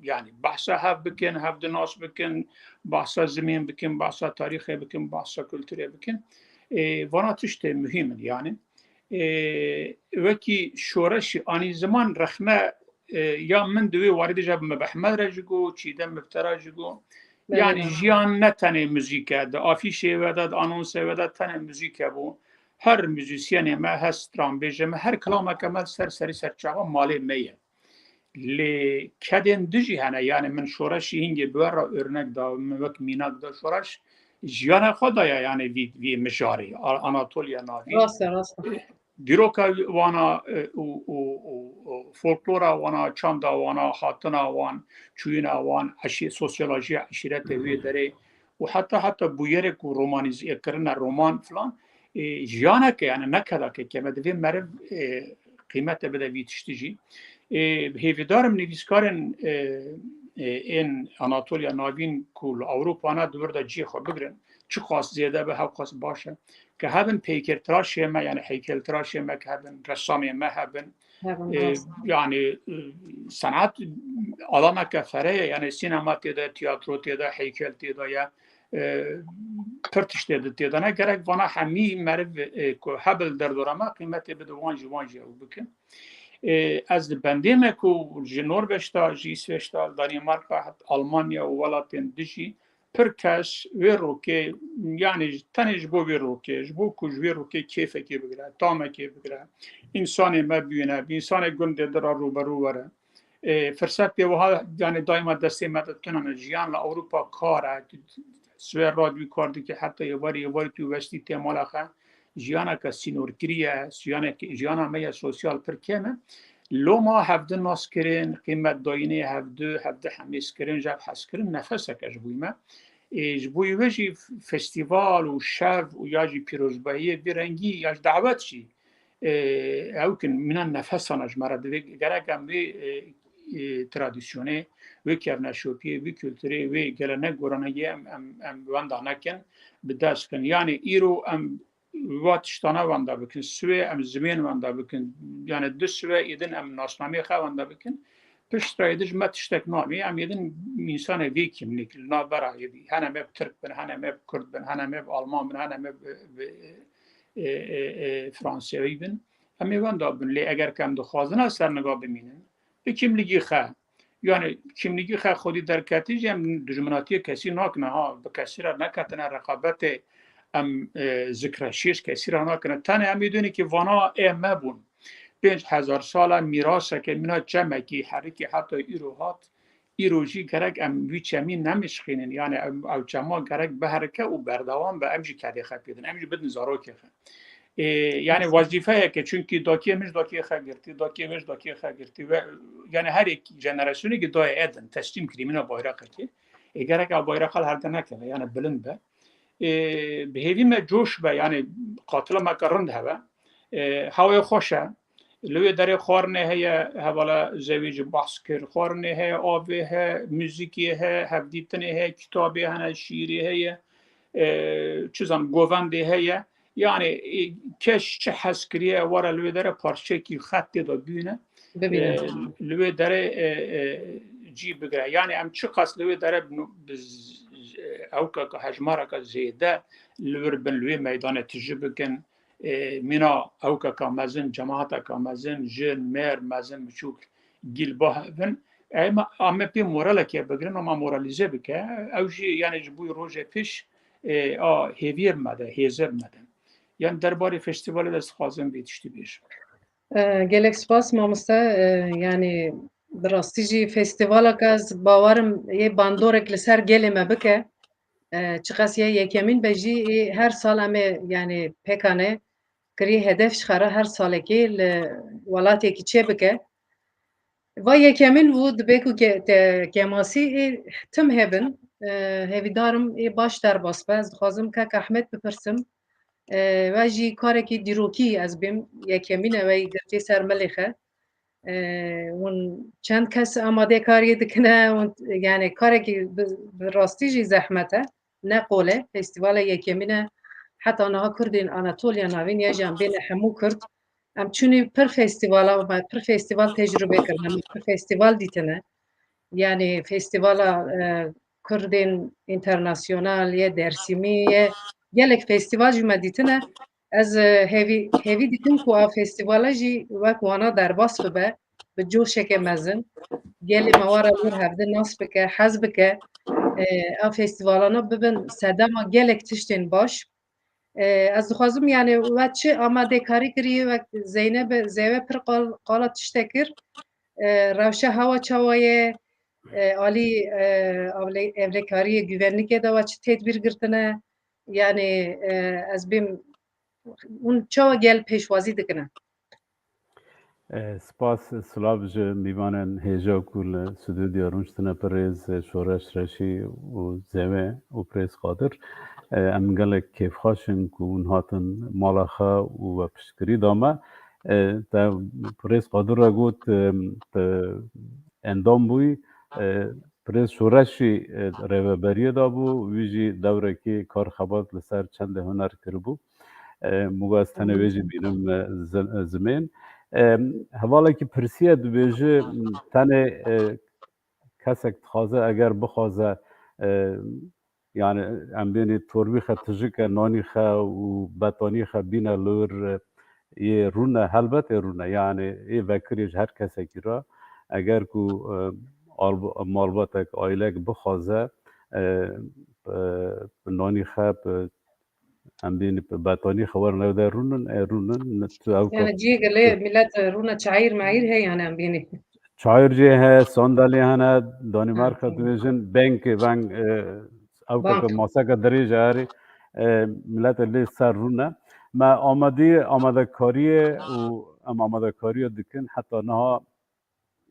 yani behsa hev bikin, hevdu nas bikin, behsa zimên bikin, behsa tarîxê bikin, behsa kulturê bikin. E, vana tiştê muhîm in yani. E, wekî şoreşî anî ziman rexne, e, ya min di wê warî de jî me bi Ehmed re jî got, Çîdem Miftera jî got. Belê. Yani jiyan ne tenê muzîk e, di afîşê we de, di anonsê we de tenê muzîk hebû. Her muzîsyenê me, her stranbêjê me, her kilameke me li ser serî serçava malê me ye. Lê kedên din jî hene, yani min şoreşî hingê bi we re örnek da, min wek mînak da şoreş, jiyana xwe daye, yani vî, vî mijarê, A-, Anatoliya Navîn. Rast e, rast e. Dîroka wana, e, û, û, û, û folklora wana, çanda wana, hatina wan, çûyîna wan, eşî-, sosyolojiya eşîretê wê derê û heta, heta bûyerek û romanîzekirina roman filan, e, jiyaneke, yani ne kedake keme, divê meriv, e, qîmete bide vî tiştî jî. E, hêvîdar im nivîskarên, e, e, ên Anatoliya Navîn ku li Ewropa ne, di wir de cihê xwe bigirin. Çiqas zêde be, hewqas baş e. Ke hebin peykertiraşê me, yani heykeltiraşê me ke hebin, ressamê me hebin. Hebin, e, rast. Yani, e, senat alaneke fere ye, yani sînema tê de, tiyatro tê de, heykel tê de ye. E, pir tiştê di tê de ne. Gerek vana hemî meriv, e, ku hebin li derdora me, qîmetê bide wan jî, wan jî ew bikin. E, ez li bendê me ku ji Norveç de, ji Îsveç de, Danîmarka, het Almanya û welatên dijî pir kes wê rokê, yani tenê ji bo wê rokê, ji bo ku ji wê rokê kêfekê bigire, tamekê bigire, însanê me bibîne, bi însanê gundê di re rûberû were. E, firseta wiha, yani daîma destê me de tune ne. Jiyan li Ewropa kar e. Tu, tu, tu siwê re dû kar dikî, heta êvarî, êvarî tu westî tê mala xwe. Jiyaneke sînorkirî ye, jiyaneke, jiyana me ya sosyal pir kêm e. Loma hevdi naskirin, qîmetdayînê hevdi, hevdi hemêzkirin, ji hev hezkirin nefeseke ji bo me. Ê, ji bo wê jî festîval û şev û ya jî pîrozbahiyê bi rengî ya jî dawet jî, ê, ew kin mîna nefesana ji me re divê. Gerek em vê, ê, ê, tradisyonê, wê kevneşopiyê, wê kulturê, wê gelenek goranegiyê em, em, em wenda nekin, bi dest kin. Yani îro em va tiştana wenda bikin, siwê em zimên wenda bikin, yani du siwê êdin em nasnameyê xwe wenda bikin, piştre êdin ji me tiştek namî, em êdin însanê vê kimlik, li navbera êdî. Hene me bi Tirk bin, hene me bi Kurd bin, hene me bi Alman bin, hene me bi, bi, e, e, e, Fransewî bin. Em ê wenda bin. Lê eger ke em dixwazin a serniga bimînin, bi kimlikî xwe, yani kimlikî xwe xwedî derketî jî em dijminatiyê kesî nakine ha, bi kesî re neketine reqabetê, em, e, zikre şêş kesî re nakine. Tenê em ê dûnê ki vana ê me bûn. Pênc hezar sala mîraseke mîna çemekî herikî heta îro hat. Îro jî gerek em wî çemî nemişxînin. Yani em, ew çema gerek biherike û berdewam be, em jî kedê xwe pêdin, em jî bidin zarokê xwe. E, yani wezîfeyeke, çünkü dakiyê min ji dakiyê xwe girtî, dakiyê wê ji dakiyê xwe girtî ve yani her yek jenerasyonekî dayê edin, teslîm kirî mîna bayraqekê. E, gerek ew bayraqa li hevde nekeve, yani bilind be. E, bi hêvî me coş be, yani qatilameke rind hebe. E, hewayê xweş e. Li wê derê xwarinê heye, hevala Zewî jî behs kir. Xwarinê heye, avê heye, muzîkê heye, hevdîtinê heye, kitabê hene, şîîrê heye, e, çi zan govendê heye. Yani, e, kes çi hez kiriye, were li wê derê parçekî xet tê de bîne. Bibîne. E, li wê derê, e, e, cî bigire. Yani em çiqas li wê derê bi, bi z-, ewkeke hejmareke zêde li wir bin, li wê meydanê tijî bikin. E, mîna ewkeka mezin, cemaateka mezin, jin, mêr, mezin, biçûk, gîl bahevin. Em, em pê moraleke bigirin, ama moralîze bike. Ew jî, yani ji bo rojê pêş, e, a hêviyê me de, hêzê me de. Yani derbarê festîvalê de ez dixwazim vê tiştî bêjim. E, gelek spas mamoste. E, yani bi rastî jî festîvaleke ez bawerim yê bandorek li ser gelê me bike. E, çiqas yê yekemîn be jî, ê her sal em ê, yani pêkane kirî hedef ji xwe re her salekê li welatekî çêbike. Va yekemîn bû, dibê ku ke-, te-, kemasî ê tim hebin, e, hêvîdar im ê baş derbas be. Ez dixwazim kek Ehmed bipirsim. E, we jî karekî dîrokî ez bêm, yekemîn e we yî girtî ser milê xwe. E, hûn çend kes amadekariyê dikine, hûn, yani karekî bi, bi rastî jî zehmet e, ne qol e. Festîvala yekemîn e. Heta niha Kurdên Anatoliya Navîn ya jî em bêne hemû Kurd. Em çûnî pir festîvala, me pir festîval tecrûbe kirine, me pir festîval dîtine. Yani festîvala, e, Kurdên Înternasyonal yê Dêrsimî yê, gelek festîval jî me dîtine. Ez, e, hêvî, hêvî dikim ku a festîvala jî wek wana derbas bibe, bi coşeke mezin. Gelê me wara wir hevdi nas bike, hez bike. E, a festîvalana bibin sedema gelek tiştên baş. E, ez dixwazim, yani, we çi amadekarî kirî, wek Zeynep, Zeynep pir qal-, qala tiştek kir. E, rewşa hewa çawa ye? E, alî, e, avle-, ewlekariyê güvenlikê de we çi tedbîr girtine? Yani e, ez bêm hûn çawa gel pêşwazî dikine? Spas, silav ji mîvanên hêja ku li stûdyoya rûniştine, birêz Şoreş Reşî û Zewê û birêz Qadir. Em gelek kêfxweş in ku hûn hatin mala xwe û we piştgirî da me. Te birêz Qadir re got, te endam bûyî, birêz Şoreşî rêveberiyê da bû, wî jî dewrekî kar xebat li ser çendê huner kiribû. Muga ez tenê wê jî bînim zimên. Hevalekî pirsiye, dibêje tenê kesek dixwaze, eger bixwaze, yani em bênî torbî xe, tijike, nanî xe û betanî xe bîne li wir yê rûne, helbet ê rûne. Yani ê vekirê ji her kesekî re, eger ku malbatek, aîlek bixwaze bi nanî xe, bi em bînî betanî xewer newde rûnin, e, rûnin. Tu ew Yani ciyê gelê millet rûne çayîr mayîr heye yani em bînî. Çayîr jê heye, sandalye hene, Danîmarka dibêjin, bank, bank, e, ew Bank. Keke maseke dirêj e herî, e, millet lê ser rûne. Me amadî, amadekariyê û em amadekariya dikin, heta niha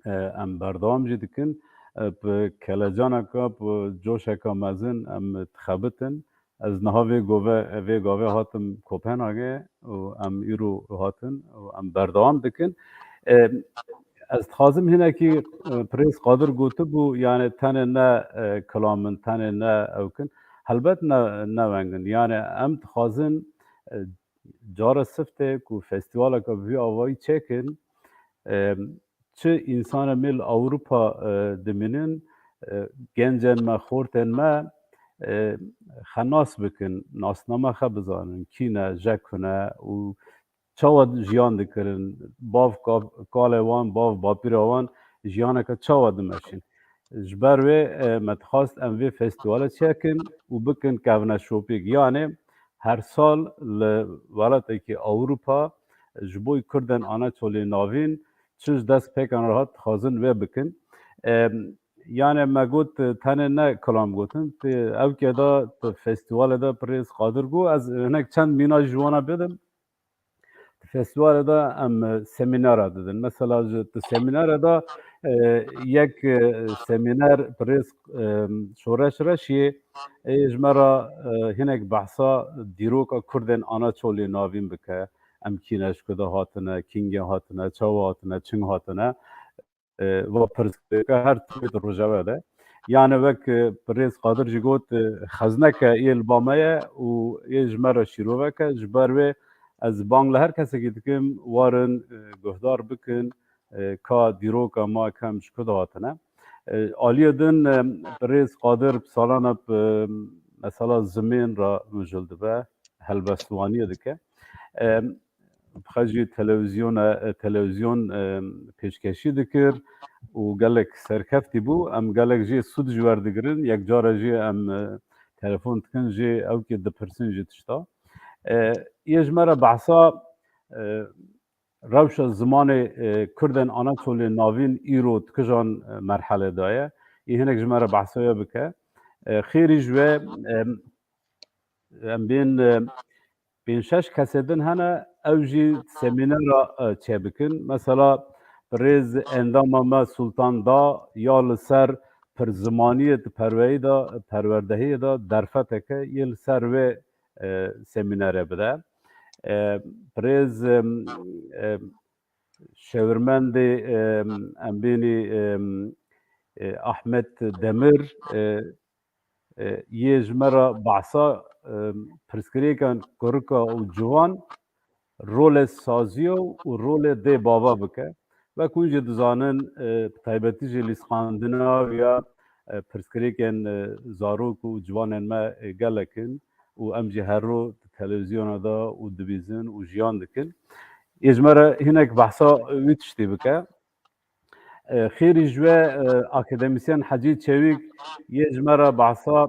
e, em berdewam jî dikin. E, bi kelecaneka, bi coşeka mezin em dixebitin. Ez niha vê gove, vê gavê hatim Kopenhagê û em îro hatin û em berdewam dikin. E, ez dixwazim hinekî, e, Birêz Qadir gotibû, yani tenê ne, e, kilam in, tenê ne ew kin. Helbet ne, ne weng in. Yani em dixwazin, e, cara siftê ku festîvaleke bi vî avayî çêkin, e, çi însanê me li Ewropa, e, dimînin, e, gencên me, xortên me, e, xenas bikin, nasname xe bizanin, kî ne, je ku ne û çawa jiyan dikirin, bav ka-, kalê wan, bav bapîra wan jiyaneke çawa dimeşin. Ji ber wê, e, me dixwast em vê festîvale çêkin û bikin kevneşopîk. Yanê her sal li welatekî Ewropa ji bo Kurdên Anaçolê Navîn çi ji destpêkan re hat dixwazin wê bikin. E, yani me got, e, tenê ne kilam gotin, tu ew kê de tu festîvalê de Birêz Qadir got, ez hinek çend mîna ji wana bidim. Di festîvalê de em, e, semînera didin. Mesela ji, di semînera de, e, yek, e, semîner Birêz, e, Şoreş Reşiyê, ê ji me re, e, hinek behsa dîroka Kurdên Anaçolê Navîn bike. Em kî ne, ji ku de hatine, kîngê hatine, çawa hatine, çing hatine. E, va pirsgirêka her tiştê di rojeva de. Yani wek, e, Birêz Qadir jî got, e, xezneke yê li ba me ye û yê ji me re şîrovek e. Ji ber wê ez bang li her kesekî dikim, warin, e, guhdar bikin, e, ka dîroka ma kem ji ku de hatine. E, aliyê din, e, Birêz Qadir bi salan e, bi, mesela zimên re mijûl dibe, helbestvaniyê dike. E, Xwe jî televîzyona, e, televîzyon, e, pêşkêşî dikir û gelek serkeftî bû. Em gelek jê sûd ji wer digirin. Yek cara jî em, e, telefon dikin, jê ew kê dipirsin ji tişta. E, yê ji me re behsa, e, rewşa zimanê, e, Kurdên Anatolê Navîn îro di kijan, e, merhelê de ye. Yê hinek ji me re behsa wê bike. E, xêrî ji wê, e, em bên, e, pênc şeş kesê din hene, ew jî semînera, e, çêbikin. Mesela birêz endama me Sultan Da ya li ser pirzimaniyê di perweyî de, perwerdehiyê de derfeteke yê li ser wê, e, semînerê bide. E, birêz, em, em, şewirmendê, em, em bênî, em, e, Ahmet Demir, e, e, yê ji me re behsa, e, pirsgirêkan kurika û ciwan, rolê saziya û rolê dê bava bike. Wek hûn jî dizanin, e, bi taybetî jî lîsqandina ya, e, pirsgirêkên, e, zarok û ciwanên me, e, gelek in û em jî her roj di televîzyona de û dibîzin û jiyan dikin. Yê ji me re hinek behsa wî tiştî bike. E, xêrî ji we, e, akademîsyen Hecî Çewîk yê ji me re behsa,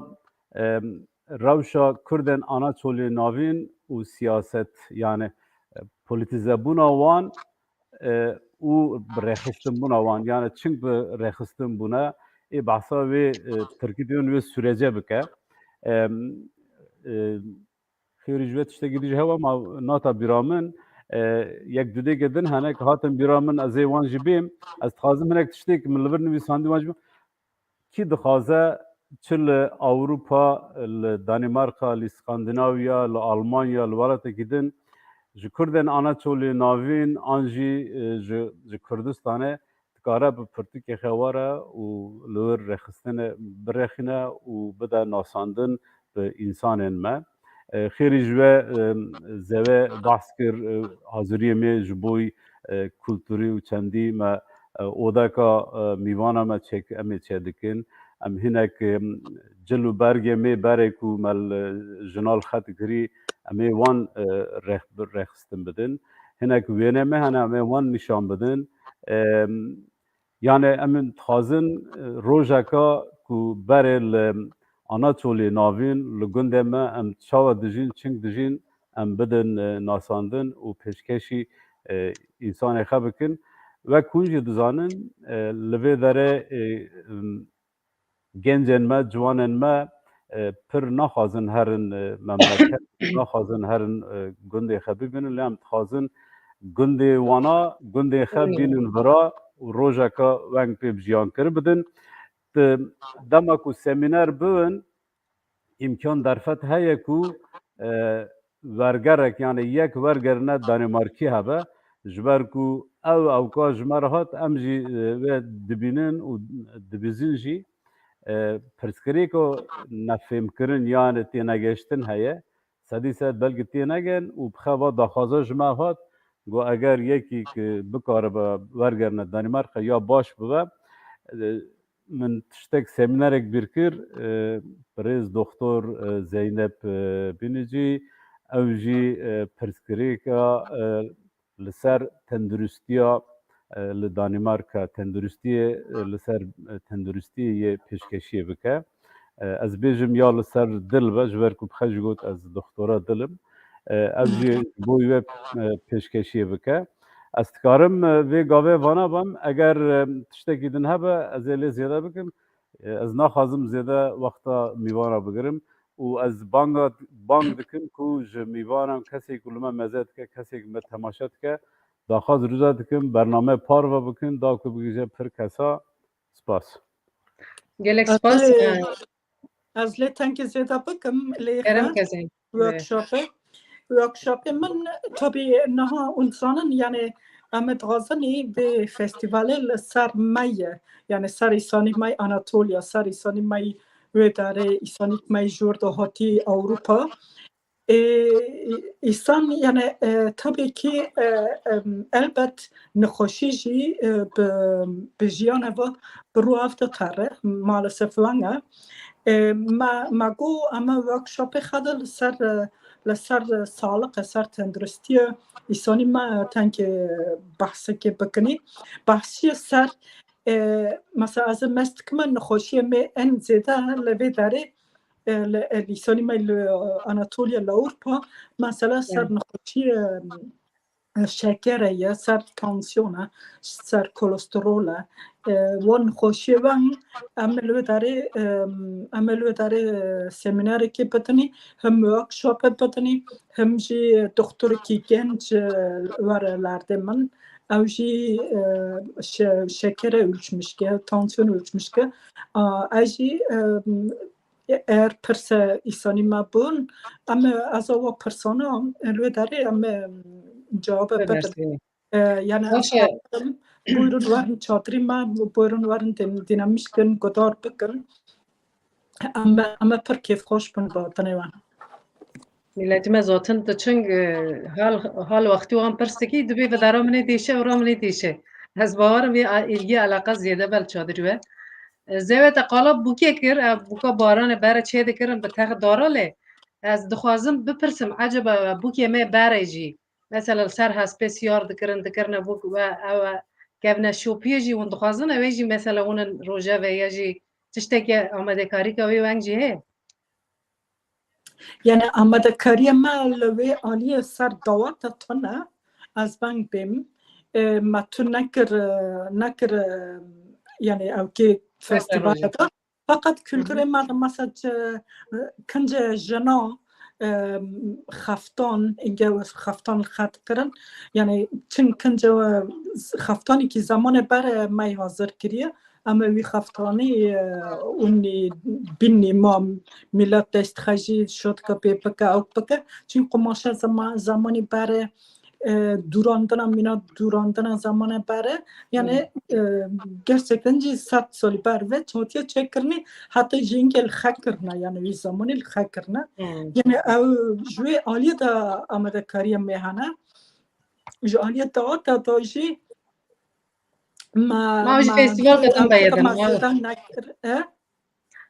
e, rewşa Kurdên Anaçolê Navîn û siyaset, yani, e, polîtîzebûna wan, e, û bi rêxistinbûna wan, yani çing bi rêxistin bûne, ê behsa wê, e, tirkî diyên wê sürece bike. E, e, xêrî ji we tiştekî dî jî hewa ma nata bîra min. E, yek du dêkê din hene ku hatin bîra min, ez ê wan jî bêm. Ez dixwazim hinek tiştêk min li vir nivîsandî wan jî bêm. Kî dixwaze çi li Ewropa, li Danîmarka, li Skandinavya, li Almanya, li welatekî din ji Kurdên Anatolî Navîn an jî, e, ji, ji Kurdistanê dikare bi pirtûkê xwe were û li wir rêxistinê birêxîne û bide nasandin bi însanên me. E, xêrî ji we, e, zêde behs kir, e, haziriyê me ji bo, e, kulturî û çendî me, e, odeka, e, mîvana me çêk-, em ê çêdikin. Em hinek, e, cil û bergê me berê ku me li jina li xet kirî, em ê wan, e, rêx-, rêxistin bidin. Hinek wênê me hene, em ê wan nîşan bidin. E, Yani em dixwazin, e, rojeka ku berê li Anatolî Navîn, li gundê me em çawa dijîn, çing dijîn, em bidin, e, nasandin û pêşkêşî, e, însanê xwe bikin. Wek hûn jî dizanin, e, li vê derê, e, em, gencên me, ciwanên me, e, pir naxwazin herin, e, memleket, naxwazin herin, e, gundê xwe bibînin, lê em dixwazin gundê wana, gundê xwe bînin vira û rojeka weng pê bi jiyan kir bidin. Di, dema ku semîner bibin, îmkan derfet heye ku, e, wergerek, yani yek wergerine Danîmarkî hebe, ji ber ku ew ewka ji me re hat, em jî, e, wê dibînin û dibîzin jî. E, pirsgirêka nefêmkirin, yani tênegihiştin heye. Sedî sed belkî tênegin û bi xwe va daxwaza ji me hat, got eger yekî ku bikaribe wergerine Danîmarka ya baş bibe, e, min tiştek semînerek bîr kir, e, birêz doktor, e, Zeynep, e, Binicî, ew jî, e, pirsgirêka, e, li ser tenduristiya, e, li Danîmarka, tenduristiyê, e, li ser, e, tenduristiyê yê pêşkêşiyê bike. E, ez bêjim ya li ser dil be, ji ber ku bi xwe jî got ez doktora dil im. E, ev jî ji bo wê, e, pêşkêşiyê bike. Ez dikarim, e, vê gavê vana bim, eger, e, tiştekî din hebe, ez ê lê zêde bikim. E, ez naxwazim zêde wexta mîvana bigirim û ez banga, bang dikim ku ji mîvanan kesê ku li me meze dike, kesê ku me temaşe dike, daxwaz rica dikim, bername parve bikin, da ku bigihîje pir kesa. Spas. Gelek spas. Ez lê, e, ez lê tenkê zêde bikim, lê kerem kezên. Workshopê. Workshopê min, tabii, niha hûn dizanin, yani, em ê dixwazin vê festîvalê li ser me ye. Yani ser îsanî me Anatolya, ser îsanî me wê derê, îsanî me jor de hatî Ewropa. Ê, îsan, yani, e, tabii ki, e, em, elbet nexweşî jî, e, bi, bi jiyana ve bi rû ev ditere, maalesef weng e. E, me, me got, em ê workshopê xwe de li ser, e, li ser sağlık, li ser tenduristiye îsanî me tenkê behsekê bikinî. Behsî ser, e, mesela ez ê mest dikime nexweşiyê me en zêde li vê derê, e, li, e, îsanî me li, e, Anatoliya, li Ewropa, mesela ser nexweşiyê, e, şekere ye, ser tansiyon e, ser kolesterol e. E, wan nexweşiyê weng, em ê li wê derê, e, em ê li wê derê, e, semînerekê bidinî, hem workshopê bidinî, hem jî doktorekî genc, e, were lerdê min. Ew jî, e, şe-, şekere ölçmüş ke, tansiyon ölçmüş ke. A, ez jî, e, eğer pirse îsanî me bûn, em ê, ez ava pirsana, e, li wê derê em ê, e, cewabê bidin. E, yani ez, baş e, dixwazim, buyurun werin çadrî me, buyurun werin din-, dînamîk kin, guhdar bikin. Em, em ê pir kêfxweş bin bi hatinê we. Miletî me zaten diçin, e, hal, hal wextî wan pirs dikî, dibê bi dera min ê dêşe û ra min ê dêşe. Ez bawerim vê a-, îlgî eleqa zêde be li çadirî we. E, zêde te qala bûkê kir, ev bûka baranê bere çê dikirin bi tex dara lê. Ez dixwazim bipirsim, eceba bûkê me bere jî, mesela li ser hespê siyar dikirin, dikirine bûk we ew e, kevneşopiyê jî hûn dixwazin, ew ê jî mesela hûn in rojevê ya jî tiştekê amadekarîka wê weng jî heye? Yani amadekariya me li wê aliyê ser dawata tune, ez veng bêm, e, me tu nekir, e, nekir, e, yani ewkê festîvalê de. Feqet kulturê me de mesela kincê jina, e, xeftan, inge xeftan li xet kirin. Yani çin kince xeftanekî zemanê bere me hazir kiriye. Em ê wî xeftanî, e, ûnî bînî ma milet dest xejî şotka pê bike, ew bike. Çin qumaşa zema-, zemanî bere, e, dûrandina mîna dûrandina zemanê bere. Yani, e, gerçekten jî sed salî ber ve çotiye çêkirinî, heta jî inge li xe kirine, yani wî zemanî li xe kirine. Hmm. Yani ew ji wê aliyê de amadekariya me hene. Ji aliyê teata da jî ma, Ma jî ma, festîval ketin ma, beyedin, ma ma. Zêdan nekir, e?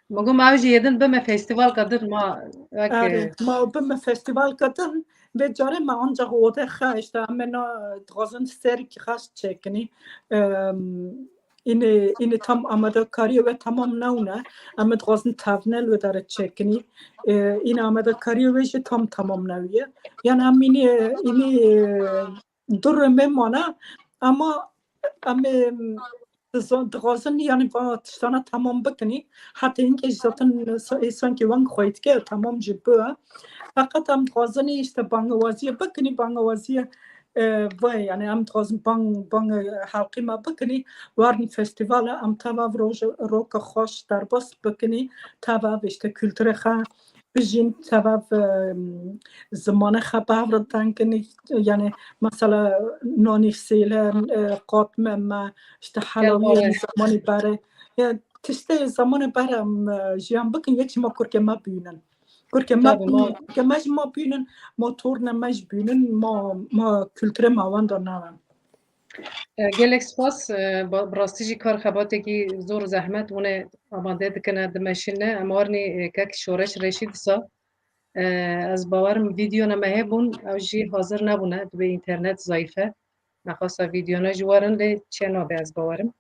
Ma got, ma jî yedin bime festîval ketin, ma wek, Erê, e, ma bime festîval ketin. Vê carê me ancak odexe, işte, em ê na dixwazin serkî xas çêkinî. Em, Înê, înê tam amadekariyê we tamam newne. Em ê dixwazin tevnel we dere çêkinî. E, înê amadekariyê we jî tam tamam newiye. Yani em înê, înê, e, du rê me mane. Ama em ê, dizan-, dixwazin yani va tiştana tamam bikinî. Heta înke jî zaten sa-, ê sankî weng xweyî dike, tamam jî bû. Feqet em dixwazin işte bangewaziyê bikinî, bangewaziyê, e, vay, yani em dixwazin bang, bang, e, halqî me bikinî, werin festîvala, em tevav roj-, roka xweş derbas bikinî, tevav işte kulturê xwe bijîn, tevav, e, zimanê xwe bi hev re tenkinî, yani mesela nanî sêle, e, qatme me, işte helawiyê zemanî bere. Yani tiştê zemanê bere em, e, jiyan bikin, yek ji ma kurkê me bînin. Kurkê me, Tabii, ma kurkê me ji ma bînin, ma torne me ji bînin, ma, ma kulturê me wenda navin. E, gelek spas, e, ba-, bi rastî jî kar xebatekî zor û zehmet hûn ê amade dikine, dimeşîne. Em warnî, e, kek Şoreş Reşî disa, e, ez bawerim vîdeyona me hebûn, ew jî hazir nebûne, dibê înternet zayîf e. Nexwasa vîdeyona jî werin lê çê nabe ez bawerim.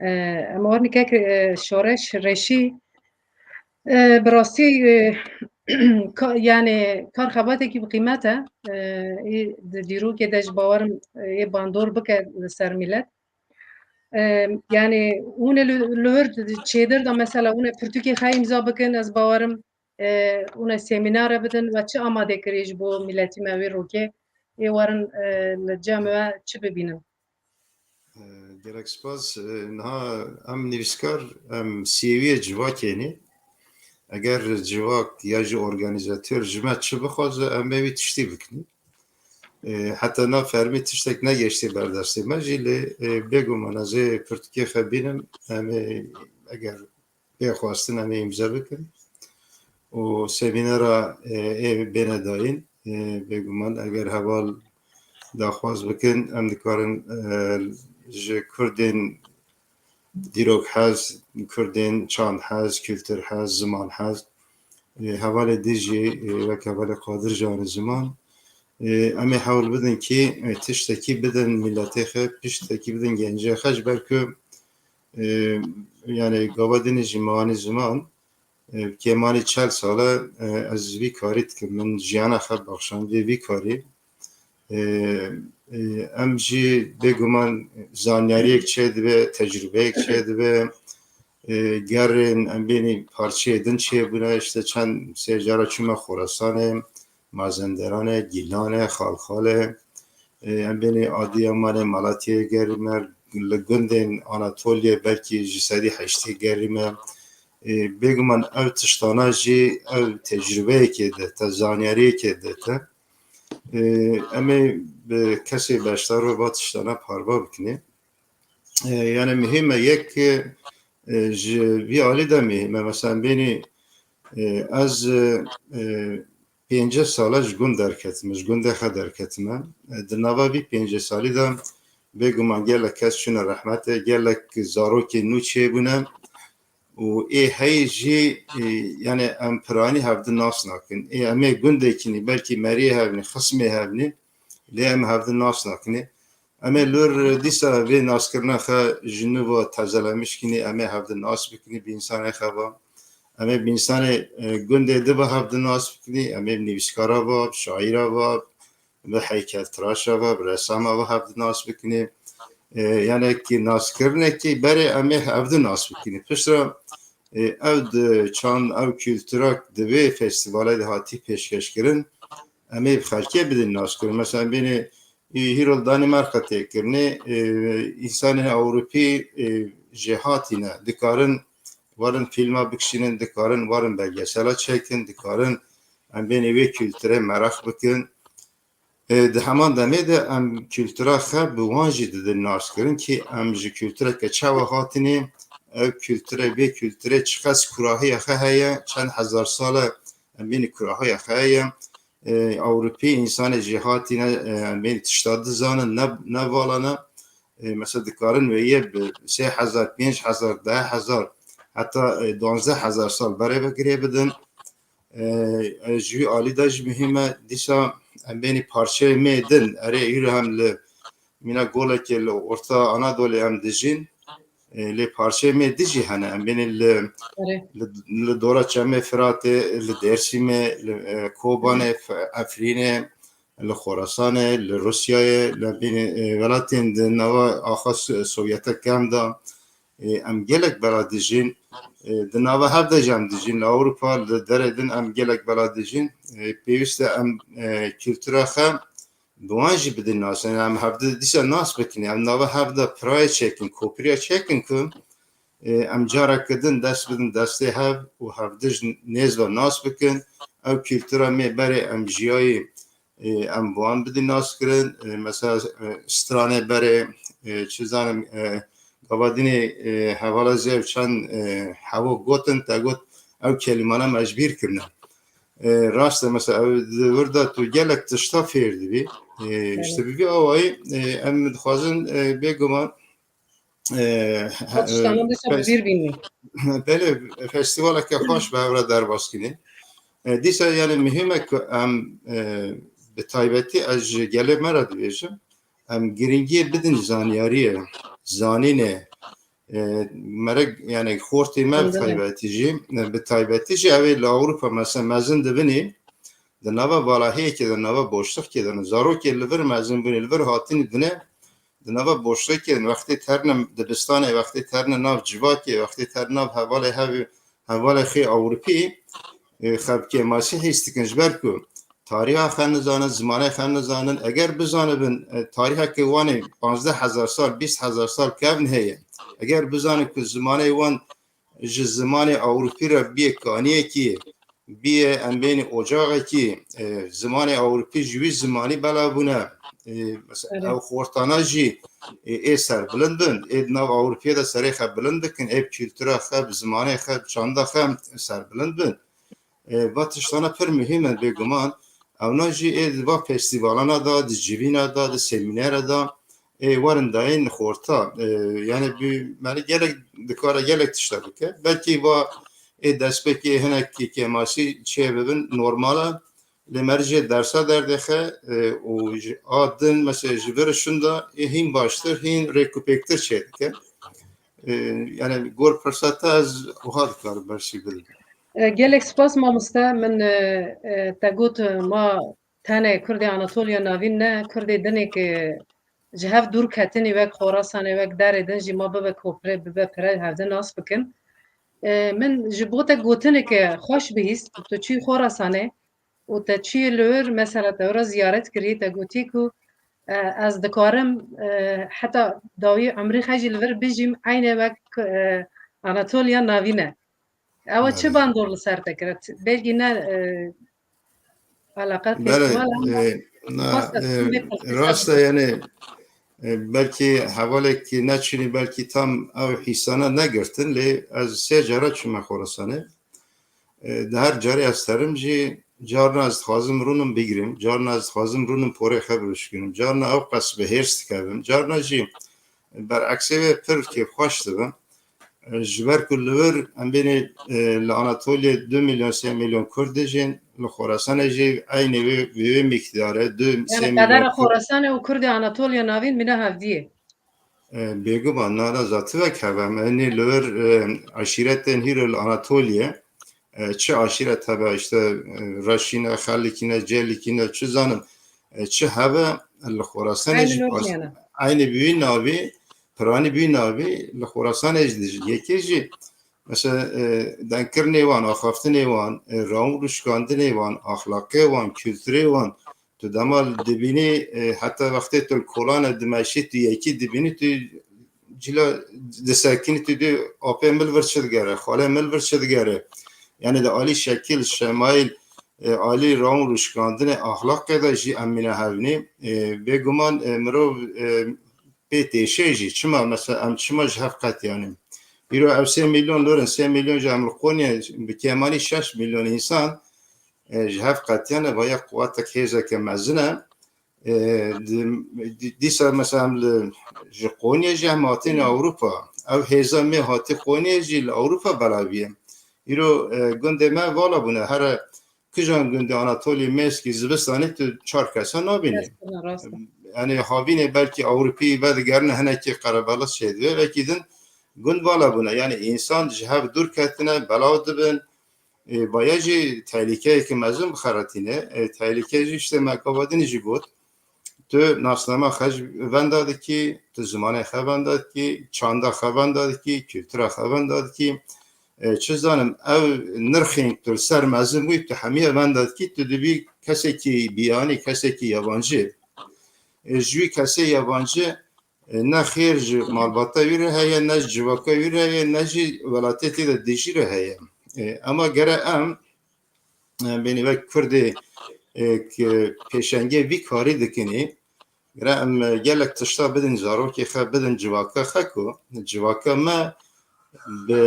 E, em warnî kek, e, Şoreş Reşî, e, bi rastî, e, ka-, yani kar xebatekî bi qîmet e. E, ê di dîrokê de ji bawerim, e, ê bandor bike li ser milet. E, yani hûn ê li, li wir çêdir de mesela hûn ê pirtûkê xwe îmza bikin, ez bawerim, e, hûn ê semînare bidin ve çi amadekirî ji bo miletî me wê rokê ê werin, e, li cem we çi bibînin? E, gelek spas. E, niha em nivîskar, em sêwiyê civakê ne. Eger civak ya jî organîzator ji me çi bixwaze, em ê wî tiştî bikin. E, heta na fermî tiştek negeştî ber destê me jî, lê, e, bêguman ez ê pirtûkê xwe bînim, em ê, eger pê xwestin, em ê îmze bikin û semînera, e, ê bêne dayîn. E, bêguman eger heval daxwaz bikin, em dikarin, e, ji Kurdên dîrokhez, Kurdên çandhez, kulturhez, zimanhez, e, hevalê din jî, e, wek hevalê Qadir Canê Ziman, e, em ê hewl bidin kî, e, tiştekî bidin miletê xwe, tiştekî bidin gencê xwe, ji ber ku, e, yani gava dinê jî me anî ziman, e, kêmanî çel sal e, e, ez vî karî dikim, min jiyana xwe baxşandiye vî karî. E, e, em jî bêguman zanyariyek çêdibe, tecrûbeyek çêdibe. E, gerên em bênî parçeyê din çêbûne, işte çend sê cara çûme Xorasanê, Mazenderanê, Gîlanê, Xalxalê. E, em bênî Adiyamanê, Malatyayê gerîme, li gundên Anatoliyê belkî ji sedî heştê gerîme. E, bêguman ev tiştana jî ev tecrûbeyekê dete, zanyariyekê dete. E, em ê bi kesê beşdar ve va tiştana parva bikinê. E, yani muhîm e, yek, e, ji vî alî de muhîm e. Mesela bênî, e, ez, e, e, pêncî sala ji gund derketime, ji gundê xwe derketime. E, di nava vî pêncî salî de bêguman gelek kes çûne rehmetê, gelek zarokê nû çêbûne. Û ê heyî jî, e, yani em piranî hevdi nas nakin. Ê em ê gundê kinî, belkî meriyê hevnî, xismê hevnî, lê em hevdi nas nakinê. Em ê lur dîsa vê naskirina xwe ji nû ve tezelemiş kinî, em ê hevdi nas bikinî bi însanê xwe ve. Em ê bi însanê, e, gundê di ve hevdi nas bikinî, em ê bi nivîskara ve, bi şaîra ve, bi heykeltiraşa ve, bi resama ve hevdi nas bikinî. E, yani ki naskirinekî berê em ê hevdi nas bikinî. Piştre, E, ev di çand, ev kultura di vê festîvalê de hatî pêşkêşkirin, em ê bi xelkê bidin naskirin. Mesela em bênê, e, hîro li Danîmarka tê kirinê, e, însanên Ewropî, e, jêhatî ne. Dikarin werin fîlma bikişînin, dikarin werin belgesela çêkin, dikarin em bênê wê kulturê meraq bikin. E, di heman demê de em kultura xwe bi wan jî didin naskirin kî em ji kultureke çawa hatinê, ev kulture, vê kulturê çiqas kurahiya xwe heye, çend hezar sal e em bênî kurahiya xwe heye. E, Ewropî însanê jêhatî ne, e, em bênî tişta dizanin, ne, ne vala ne. E, mesela dikarin wê yê bi sê hezar, pênc hezar, deh hezar, heta, e, duwazdeh hezar sal berê ve girê bidin. E, e, ji wî alî de jî muhîm e. Dîsa em bênî parçeyê me din, erê, îro hem li mîna golekê li Orta Anadolê em dijîn. E, lê parçeyê me din jî hene. Em bênî li, Erê. li, li dora Çemê Firatê, li Dêrsîmê, li, e, Kobanê, F-, Efrînê, li Xorasanê, li Rûsyayê, li bînî, e, welatên di nava axa Su-, Sovyete kem de, e, em gelek bela dijîn. E, di nava hev de jî em dijîn. Li Ewropa, li derê din em gelek bela dijîn. E, pêwîst e em, e, kultura xwe bi wan jî bidin nas. Yani em hevdi dîsa nas bikin. Em nava hev de pirayê çêkin, kopiriya çêkin ku, e, em careke din dest bidin destê hev û hevdi ji nêz ve nas bikin. Ew kultura me berê em jiyayî, e, em bi wan bidin nas kirin. E, mesela, e, stranê berê, e, çi zanim, e, gavadinê, e, hevala zêv çend, e, hevo gotin, te got, ew kelîmana me ji bîr kirine. E, rast e, mesela, ew di wir de tu gelek tişta fêr dibî. E, Evet. işte bi vî awayî, e, em dixwazin, e, bêguman, e, he-, Ew tiştana e, dîsa bi fes-, bîr bînî. Belê, festîvaleke xweş bi hev re derbas kinî. E, dîsa yani muhîm e ku em, e, bi taybetî ez ji gelê me re dibêjim, em giringiyê bidin zanyariyê, zanînê, e, merek, yani xortê me bi Anladım. taybetî jî, e, bi taybetî jî ew ê li Ewropa mesela mezin dibinî, di nava valahiyekê de, nava boşlukê de, zarokê li vir mezin bûnî, li vir hatinî dine, di nava boşlukê, wextê terine dibistanê, wextê terine nav civakê, wextê terine nav hevalê hev-, hevalê xê Ewropî, e, xev kêmasî hîs dikin, ji ber ku tariha xwe nizanin, zimanê xwe nizanin. Eger bizanibin, e, tariheke wan ê panzdeh hezar sal, bîst hezar sal kevn heye, eger bizanin ku zimanê wan ji zimanê Ewropî re biyê kaniyekî, biyê em bênî ocaxekî, e, zimanê Ewropî ji wî zimanî bela bûne. E, mesela Evet. ew xortana jî, e, ê serbilind bin, ê di nav Ewropiyê de serê xwe bilind bikin, ê bi kultura xwe, bi zimanê xwe, bi çanda xwe serbilind bin. E, va tiştana pir muhîm in bêguman. Ewna jî ê di va festîvalana de, di civîna de, di semînera de, ê werin dayîn xorta. E, yani bi, yani gelek dikare gelek tişta bike. Belkî va ê destpêkê hinek kêmasî çê bibin, normal e. Lê mercê dersa derdêxe, e, û ji a din, mesela ji vir şunda ê hîn baştir, hîn rêkupêktir çê dike. E, yani gor pirsa te ez wiha dikarim bersî bidim. E, gelek spas mamoste. Min, e, e, te got, e, ma tenê Kurdê Anatoliya Navîn ne, Kurdê dinê ke ji hev dûr ketinî wek Xorasanê, wek derê din jî ma bibe kopre, bibe pire hevdin nas bikin. E, min ji bo te gotineke xweş bihîst, tu çûyî Xorasanê û te çûyî li wir, mesela te wira ziyaret kirî, te gotî ku, e, ez dikarim, e, heta dawî emrî xwe jî li vir bijîm, eynê wek, e, Anatoliya Navîn e. Ew çi Belê. bandor li ser te kir? Belkî ne, e, eleqe Belê, festîval e, ama na, xwest e, e, tu bê rast e, yani, e, belkî hevalekî neçûnî, belkî tam ew hîsana negirtin, lê ez sê cara çûme Xorasanê. E, di her carê ez terim jî, carna ez dixwazim rûnim bigrim, carna ez dixwazim rûnim porê xwe bibişkinim, carna ew qas bi hêrs dikevim, carna jî bereksê wê pir kêfxweş dibim. E, ji ber ku li wir em bênê, e, li Anatoliyê du milyon, sê milyon Kurd dijîn, li Xorasanê jî eynê wê, wê, wê mîqdarê du, sê Yani milyon qedera Kurd. Xorasanê û Kurdê Anatoliya Navîn mîna hevdiyê. E, bêguman, na, na, zativek heve. Em ê li wir, e, eşîretên hîro li Anatoliyê, e, çi aşîret hebe, işte, e, Reşîne, Xelikîne, Cêlikîne, çi zanim, e, çi hebe, li Xorasanê Eynî jî wek pas-, yani. eynî bi wî navî, piranî bi wî navî, li Xorasanê jî dijî. Yekê jî, Mesela, e, dengkirinê wan, axaftinê wan, e, rawin û rûşkandinê wan, axlaqê wan, kulturê wan, tu dema li dibînî, e, heta wextê tu li kolane dimeşî, tu yekî dibînî, tu cila disekinî, tu dê apê min li vir çi digere, xalê min li vir çi digere. Yani di alî şekil, şemayîl, e, alî rawin û rûşkandinê, axlaqê de jî em mîne hevnî. E, bêguman, e, mirov, e, pê têşê jî. Çima mesela em çima ji hev qetiyanin? Îro ev sê milyon lorin, sê milyon ji em li Qonyê bi kêmanî şeş milyon însan, e, ji hev qetiyane, vaya quwetek hêzeke mezin e. E, di-, di-, dîsa mesela em li, ji Qonyê jî em hatîne Ewropa. Ev hêza me hatî Qonyê jî li Ewropa belaviye. Îro, e, gundê me vala bûne. Here kijan gundê Anatolî Mêskî zivistanê tu çar kesa nabînî. Rast e, rast e. Yani havînê belkî Ewropî vedigerine hinekî qerebelat çêdibe. Belkî din gund vala bûne. Yani însan ji hev dûr ketine, belav dibin. E, vaya jî tehlîkeyeke mezin bixeretîne. E, tehlîke jî işte me gava din jî got. Tu nasnama xwe ji venda dikî, tu zimanê xwe venda dikî, çanda xwe venda dikî, kultura xwe venda dikî. E, çi zanim, ev nirxên tu li ser mezin bûyî, tu hemî ev venda dikî, tu dibî kesekî biyanî, kesekê yabancî. E, ji wî kesê yabancî, e, ne xêr ji malbata wî re heye, ne ji civaka wî re heye, ne jî welatê tê de dijî re heye. E, ema gere em, e, benî wek Kurdê, e, ki pêşengê vî karî dikinî, gere em, e, gelek tişta bidin zarokê xwe, bidin civaka xwe ku civaka me bi,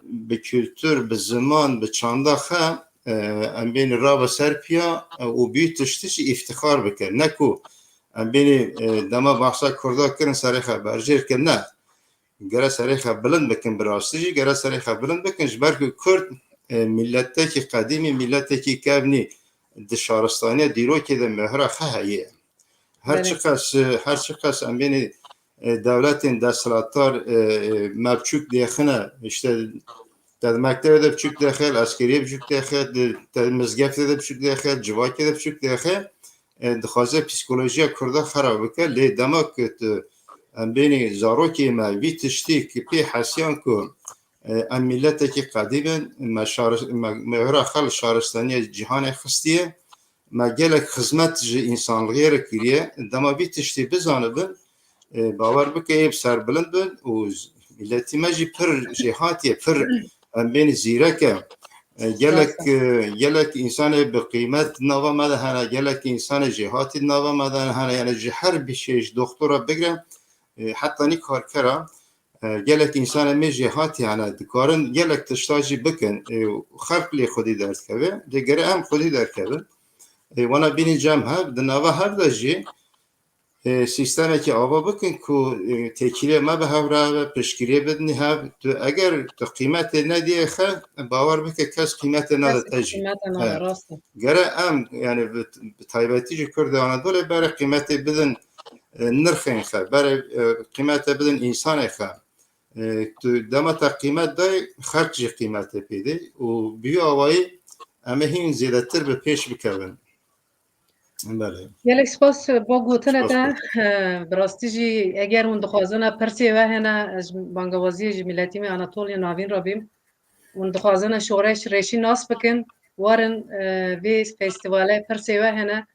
bi kultur, bi ziman, bi çanda xwe, e, em bênî rabe ser piya, e, û bî tiştî jî îftixar bikin. Ne ku em bênî, e, dema bahsa Kurda kirin, serê xwe berjêr kirin. Ne. Gere serê xwe bilind bikin, bi rastî jî gere serê xwe bilind bikin, ji ber ku Kurd, e, milletekî qedîmî, milletekî kevnî di şaristaniya dîrokê de mehra xwe heye. Her Belê. çiqas, e, her çiqas em bênî, e, dewletên desthilatdar, e, e, me biçûk dêxine, işte, te di mektebê de biçûk dêxe, li eskeriyê biçûk dêxe, di, te di mizgeftê de biçûk dêxe, civakê de biçûk dêxe, e, dixwaze psîkolojiya Kurda xerab bike. Lê dema ku tu, em bênî zarokê me vî tiştî ki pê hesiyan ku, e, em milletekî qedîm in, me şar-, me, me hira xwe li şaristaniya cîhanê xistiye, me gelek xizmet ji însanlixê re kiriye. Dema vî tiştî bizanibin, e, bawer bike ê bi ser bilind bin û z-, miletî me jî pir jêhatî ye, pir em bênî zîrek e. E, gelek, Rast e. e, gelek însanê bi qîmet di nava me de hene, gelek însanê jêhatî di nava me de hene, yani ji her bişê, ji doktora bigre, e, heta nî karkera, e, gelek însanê me jêhatî hene, dikarin gelek tişta jî bikin, e, xelk lê xwedî derdikeve, lê gere em xwedî derkevin. E, wana bînî cem hev, di nava hev de jî, e, sîstemekî ava bikin ku, e, têkiliyê me bi hev re be, piştgiriyê bidinî hev. Tu eger tu qîmetê nediyê xe, bawer bike kes qîmetê nade Kes te jî. qîmetê nade, He. rast e. Gere em, yani bi, bi taybetî jî Kurdê Anadolê berê qîmetê bidin, e, nirxên xe, berê, e, qîmetê bidin însanê xe. E, tu dema te qîmet dayê, xelk jî qîmetê pê dê û bi wî awayî em ê hîn zêdetir bi pêş bikevin. Belê. Gelek spas bo gotina Spas te. bo. Bi rastî jî eger hûn dixwazin pirsê we hene, ez bangawaziyê ji miletî me Anatoliya Navîn re bîm. Hûn dixwazin şoreş rêşî nas bikin, warin, e, vê festîvalê pirsê we hene.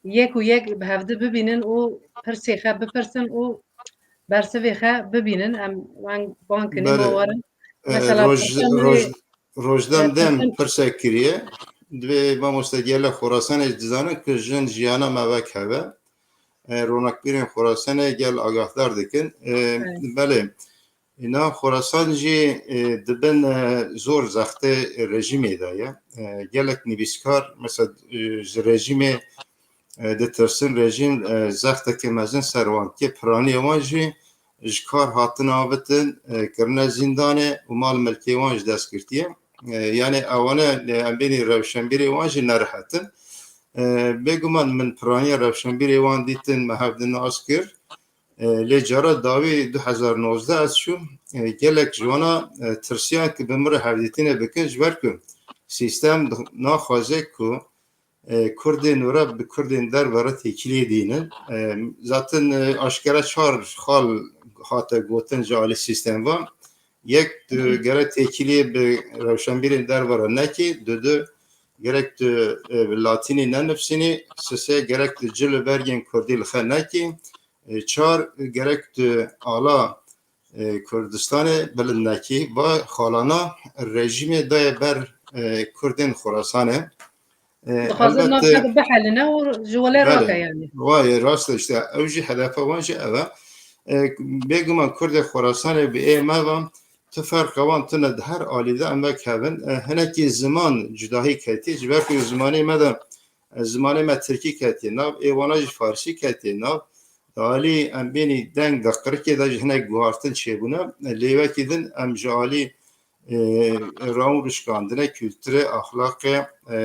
Yek û yek bi hevdi bibînin û pirsê xe bipirsin û bersivê xe bibînin. Em weng ban kinî ma Belê. warin. E, Mesela Roj-, pirsa min ê, Roj-, Rojdem e, Dem pirsin pirsek kiriye. Divê mamoste gele Xorasanê dizanin ku jin jiyana me wek hev e. E, ronakbîrên Xorasanê gel agahdar dikin. E, Evet. belê. Îna Xorasan jî, e, di bin, e, zor zextê rejîmê de ye. E, gelek nivîskar, mesela, e, ji rejîmê, e, ditirsin, rejîm, e, zexteke mezin ser wan dike. Piraniyê wan jî ji kar hatine avitin, e, kirine zîndanê û mal milkê wan ji dest girtiye. E, yani ewane, e, em bênî rewşenbîrê wan jî nerihet in. E, bêguman min piraniya rewşenbîrê wan dîtin, me hev di nas kir. E, lê cara dawî du hezar nozdeh ez çûm. E, gelek ji wana, e, tirsiyan ku bi min re hevdîtinê bikin, ji ber ku sîstem naxwaze ku, e, Kurdên were bi Kurdên derve re têkiliyê dînin. E, zaten, e, aşkere çar xal hate gotin ji alî sîstem ve. Yek, tu gerek têkiliyê bi rewşenbîrên derve re nekî, dudu, gerek tu, e, bi latînî nenivsînî, sisê, gerek tu cil û bergên kurdî li xwe nekî, e, çar, gerek tu ala, e, Kurdistanê bilind nekî, va xalana rejîmê daye ber, e, kurdên Xorasanê. E, Dixwazin elbette navçe bihelîne û ji welê Belê. rake yani. Wayê rast e, işte ew jî hedefa wan jî ev e. E, bêguman Kurdê Xorasanê bi ê me ve tu ferqa wan tune di her alî de em vekevin. E, hinekî ziman cudahî ketî, ji ber ku zimanê me de, e, zimanê me tirkî ketî nav, ê wana jî farsî ketî nav. Di alî em bênî deng de qirikê de jî hinek guhartin çêbûne. E, lê wekî din em ji alî e, rawin rişkandine, kulturê, axlaqê, e,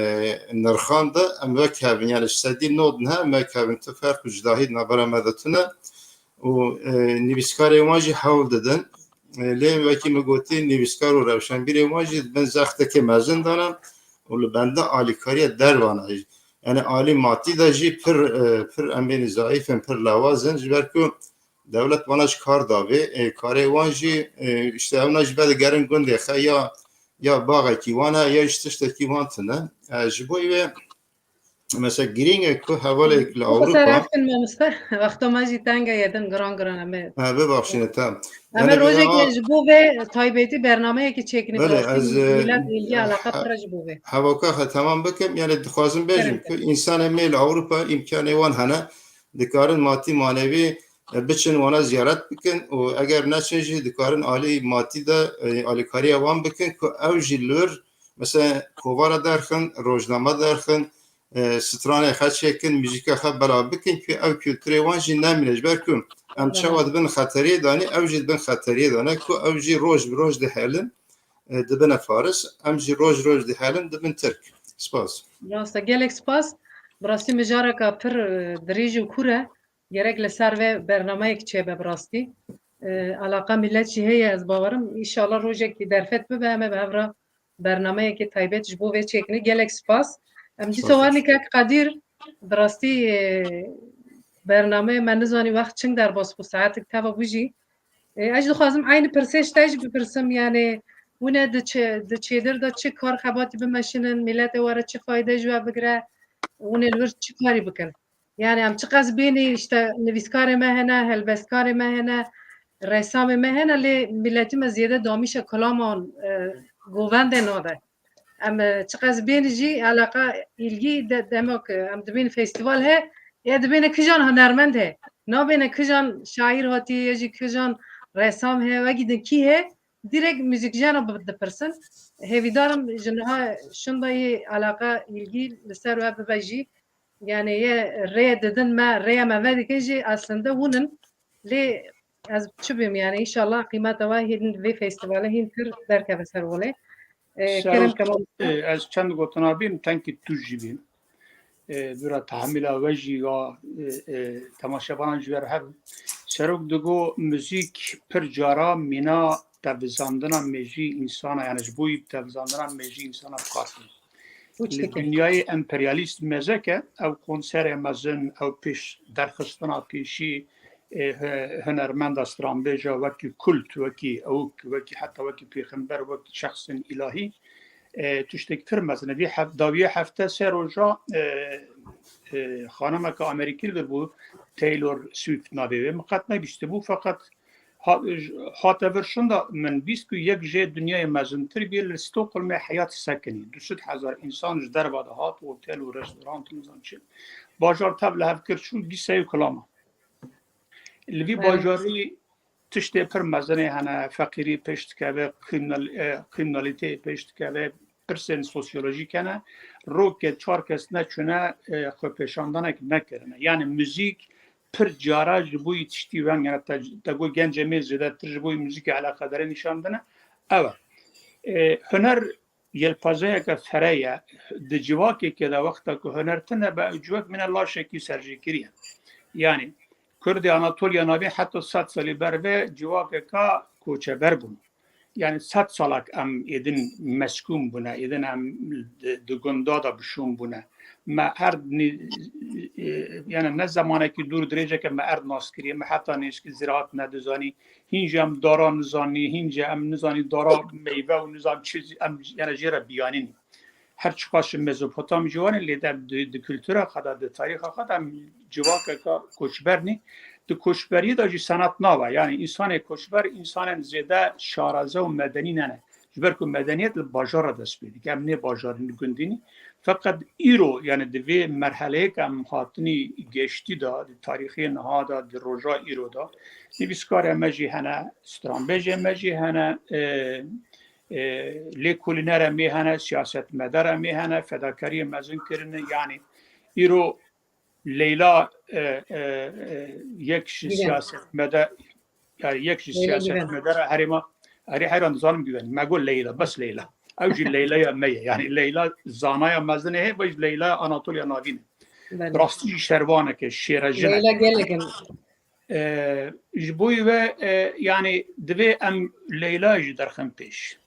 nirxan de em vekevin. Yani ji sedî nod niha em vekevin. Tu ferq û cudahî di navbera me de tune. Û, e, nivîskarê wan jî hewl didin. E, lê wekî min gotî, nivîskar û rewşenbîrê wan jî di bin zextekê mezin de ne û li benda alîkariya derve ne jî. Yani alî matî de jî pir, e, pir em bênî zayîf in, pir lewaz in. Ji ber ku dewlet wana ji kar davê, e, karê wan jî, e, işte ewna jî vedigerin gundê xwe ya, ya baxekî wan e, ya jî tiştekî wan tune. E, ji bo wê, mesela girîng e ku hevalek li Ewropa. Seref kin mamoste, wexta me jî teng e, yedin giran giran em ê. Ha, bibexşîne, tamam. Em ê Yani rojekê eva- ji bo vê taybetî bernameyekî çêkinî, Belê, rastî ez, e, milet ilgi e, alaqa he-, pir e ji bo vê. Hevaka xwe temam bikim. Yani dixwazim bêjim Kerem. ku însanê me li Ewropa îmkanê wan hene, dikarin matî manevî, e, biçin wana ziyaret bikin û eger neçin jî dikarin alî matî de, e, alîkariya wan bikin ku ew jî li wir, mesela kovara derxin, rojname derxin, e, stranê xwe çêkin, muzîka xwe belav bikin ku ew kulturê wan jî nemîne. Ji ber ku em Belê. çawa dibin xeteriyê danî, ew jî dibin xeteriyê dane ku ew jî roj bi roj dihelin, e, dibine faris. Em jî roj roj dihelin, dibin tirk. Spas. Rast e, gelek spas. Bi rastî mijareka pir, e, dirêj û kûr e. Gerek li ser vê bernameyek çêbe bi rastî. E, alaqa milet jî heye, ez bawerim. Înşallah rojekî derfet bibe, em ê bi hev re bernameyekê taybet ji bo vê çêkinê. Gelek spas. Em dîsa Spas. wernî kek Qedîr, bi rastî, e, bernameyê me nizanî wext çing derbas bû, saetik teva bû jî. E, ez dixwazim eynî pirsê ji te jî bipirsim, yani hûn ê di çê-, di çêdir de çi kar xebatî bimeşinin, miletê we re çi fayde ji we bigire, hûn ê li wir çi karî bikin? Yani em çiqas bênî işte nivîskarê me hene, helbestkarê me hene, resamê me hene, lê miletî me zêde damîşe kilaman, e, govendê nade. Em, e, çiqas bênî jî alaqa, ilgi de, dema ku em dibên festîval he, ya dibêne kijan hunermend he. Nabêne kijan şaîr hatî, ya jî kijan resam he, wekî din kî he, direkt muzîkjena bi-, dipirsin. Hêvîdarim ji niha şindayê alaqa, ilgi li ser we bibe jî. Yani yê rê didin me, rêya me vedikin jî aslında hûn in. Lê ez çi bêm yani, înşallah qîmeta we hîn vê festîvalê hîn pir derkeve ser holê. E, Serok, kerem ke mam. e, ez çend gotina bîm, tenkî tu jî bîm. E, bira tahmîla we jî ya, e, e, temaşevanan jî wer hev. Serok digo, muzîk pir cara mîna tevizandina mêjî însana, yani ji bo yî tevizandina mêjî însana bi kar tîne. Li dinyayê emperyalîst mezek e, ew konserê mezin, ew pêş derxistina pêşî, e, hu-, hunermenda stranbêja wekî kult, wekî ewk, wekî heta wekî pêxember, wekî şexsên îlahî, e, tiştek pir mezin e. Vî hef-, dawiyê hefte sê roja, e, e, xanimeke Amerîkî li vir bû, Taylor Swift navê wê. Min qet nebîstibû, feqet ha-, j-, hate vir şinda min bîst ku yek jê dinyayê mezintir bî, li Stockholmê heyat sekinî. Du sed hezar însan ji derva de hat, otel û restorant û nizam çi. Bajar tev li hev kir çû, dîsa ew kilama. Li vî Evet. bajarî tiştê pir mezinê hene, feqîrî pêş dikeve, kriminal-, e, kriminalîteyê pêş dikeve, pirsên sosyolojîk hene. Rokê çar kes neçûne, e, xwepêşandanek nekirine. Yani muzîk pir cara ji bo yî tiştî weng, yani te, te got gencê me zêdetir ji bo yî muzîkê eleqedare nîşan dine. Ew e. E, huner yelpazeyeke fere ye. Di civakekê de wexta ku huner tune be, ew civak mîne laşekî serjêkirî ye. Yani Kurdê Anatoliya Navîn heta sed salî ber vê civakeka koçeber bûn. Yani sed salak em êdin meskûn bûne, êdin em di, di gunda de bi şûn bûne. me erd nî-, e, yani ne zemanekî dûr dirêjeke me erd nas kiriye, me heta nêşkî ziraat nedizanî, hîn jî em dara nizanî, hîn jî em nizanî dara meyve û nizam çi, em yani jê re biyanîn. Her çiqas ji Mezopotamî jî wane, lê de di, di kultura xwe de, di tarîxa xwe de em civakeka koçber nî. Di koçberiyê de jî senat nava. Yani însanê koçber, însanên zêde şaraze û medenî nene. Ji ber ku medeniyet li bajar re dest pê dike. Em nê bajarî, li gundî nî. Feqet îro, yani di vê merheleyê ke em hatinî geştî de, di tarîxê niha de, di roja îro de, nivîskarê me jî hene, stranbêjê me jî hene, e, e, lêkolînerê me hene, siyasetmedarê me hene, fedakariyê mezin kirine. Yani îro Leyla, e, e, e, yek ji Güven. siyasetmedar, yani yek ji Leyla Güven. siyasetmedara herêma, herê heyran dizanim Güven. Me got Leyla, bes Leyla. Ew jî Leylaya me ye. Yani Leyla zanaya mezin e, ve jî Leyla Anatoliya Navîn e. Belê. Rastî jî şervaneke, şêrejinek. Leyla gelek in. E, ji bo wê, e, yani divê em Leyla jî derxin pêş.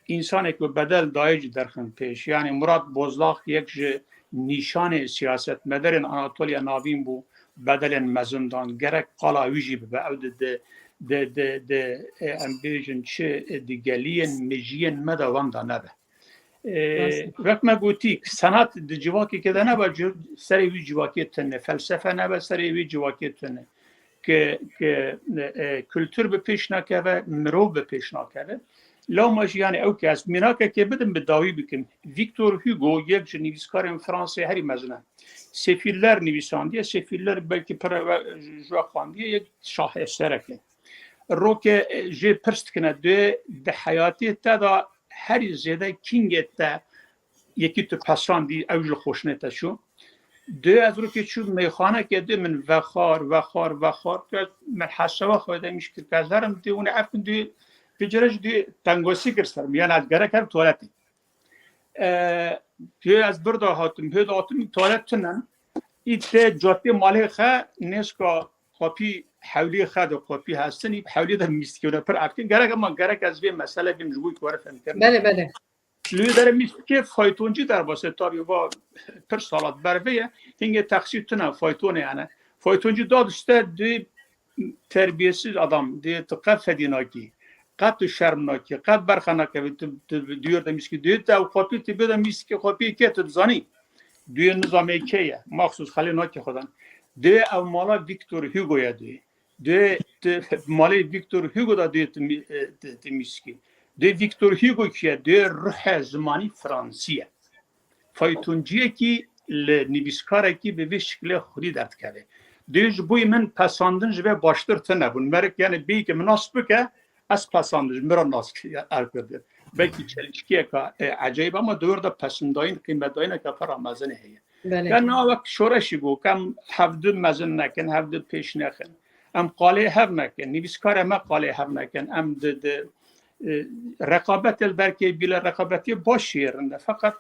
Însanek ku bedel dayê jî derxin pêş. Yani Murat Bozlak yek ji nîşanê siyasetmedarên Anatoliya Navîn bû, bedelên mezin dan. Gerek qala wî jî bibe. Ew di, di, di, di, di, e, em bêjin çi, e, di geliyên, mejiyên me de wenda nebe. E, Rast. Wek me gotî, senat di civakê ke de nebe, ci-, serê wî civakê tune, felsefe nebe, serê wî civakê tune. Ke, ke, e, kultur bi pêş nakeve, mirov bi pêş nakeve. Lewma jî, yani, ew ke ez mînakekê bidim, bi dawî bikim. Victor Hugo, yek ji nivîskarên Fransê herî mezin e. Sefîller nivîsandiye, Sefîller belkî pir ve, ji we xwandiye, yek şaheserek e. Roke, e, jê pirs dikine, dê di heyatê te de herî zêde kîngê te yekî tu pesandî, ew ji xweşinê te çû. Dê ez rokê çû meyxaneke dê min vexar, vexar, vexar. Tu min hesaba xwe de miş kir, ke ez herim dê hûn ev kin dê picire ji dê tengosî kir ser min. Yani ez gerek her tuwaletê. E, dê ez birda hatim, hê de hatim tuwalet tune. Î tê cadê malê xe nêzka xapî hewlî xe de xapî hestin, î hewlî de mîstikê pir evkin. Gerek ama gerek ez vê mesele bim ji bo ku were fehmkirin. Belê, belê. Li wê dere mîstikê faytoncî derbas e, tabî va pir salat berve ye. Hingê taksî tune, faytonê yani. Faytoncî dad üste dê terbiyesiz adam, dê tu qet fedî nakî, qet tu şerm nakî, qet berxe nakevî, tu, tu duyur de mîskî, dê tu ew xapî, tu bê de mîskî xapî kê tu dizanî. Duyê nizamê kê ye, maxsus xelê nakî xwedan. Dê ew mala Victor Hugo ye dê. Dê tu malê Victor Hugo da dê tu mî-, e, tu, tu mîskî. Dê Victor Hugo kî ye? Dê ruhe zimanî fransî ye. Faytonciyekî li nivîskarekî bi vê şiklê xwedî derdikeve. Dê ji bo min pesandin ji vê baştir tune bûn. Merik yani bêyî ke min nas bike, ez pesandin ji min re nas erkirdi. Belkî çelişkiyeke, e, ecayîb ama di wir de pesindayîn, qîmetdayîneke pir a mezin heye. Belê. Ya niha wek şoreşî bû, ke em hevdu mezin nekin, hevdu pêş nexin. Em qalê hev nekin, nivîskarê me qalê hev nekin. Em di, di, e, reqabetê li ber kê bîle, reqabetê baş jî ye, rind e. Feqet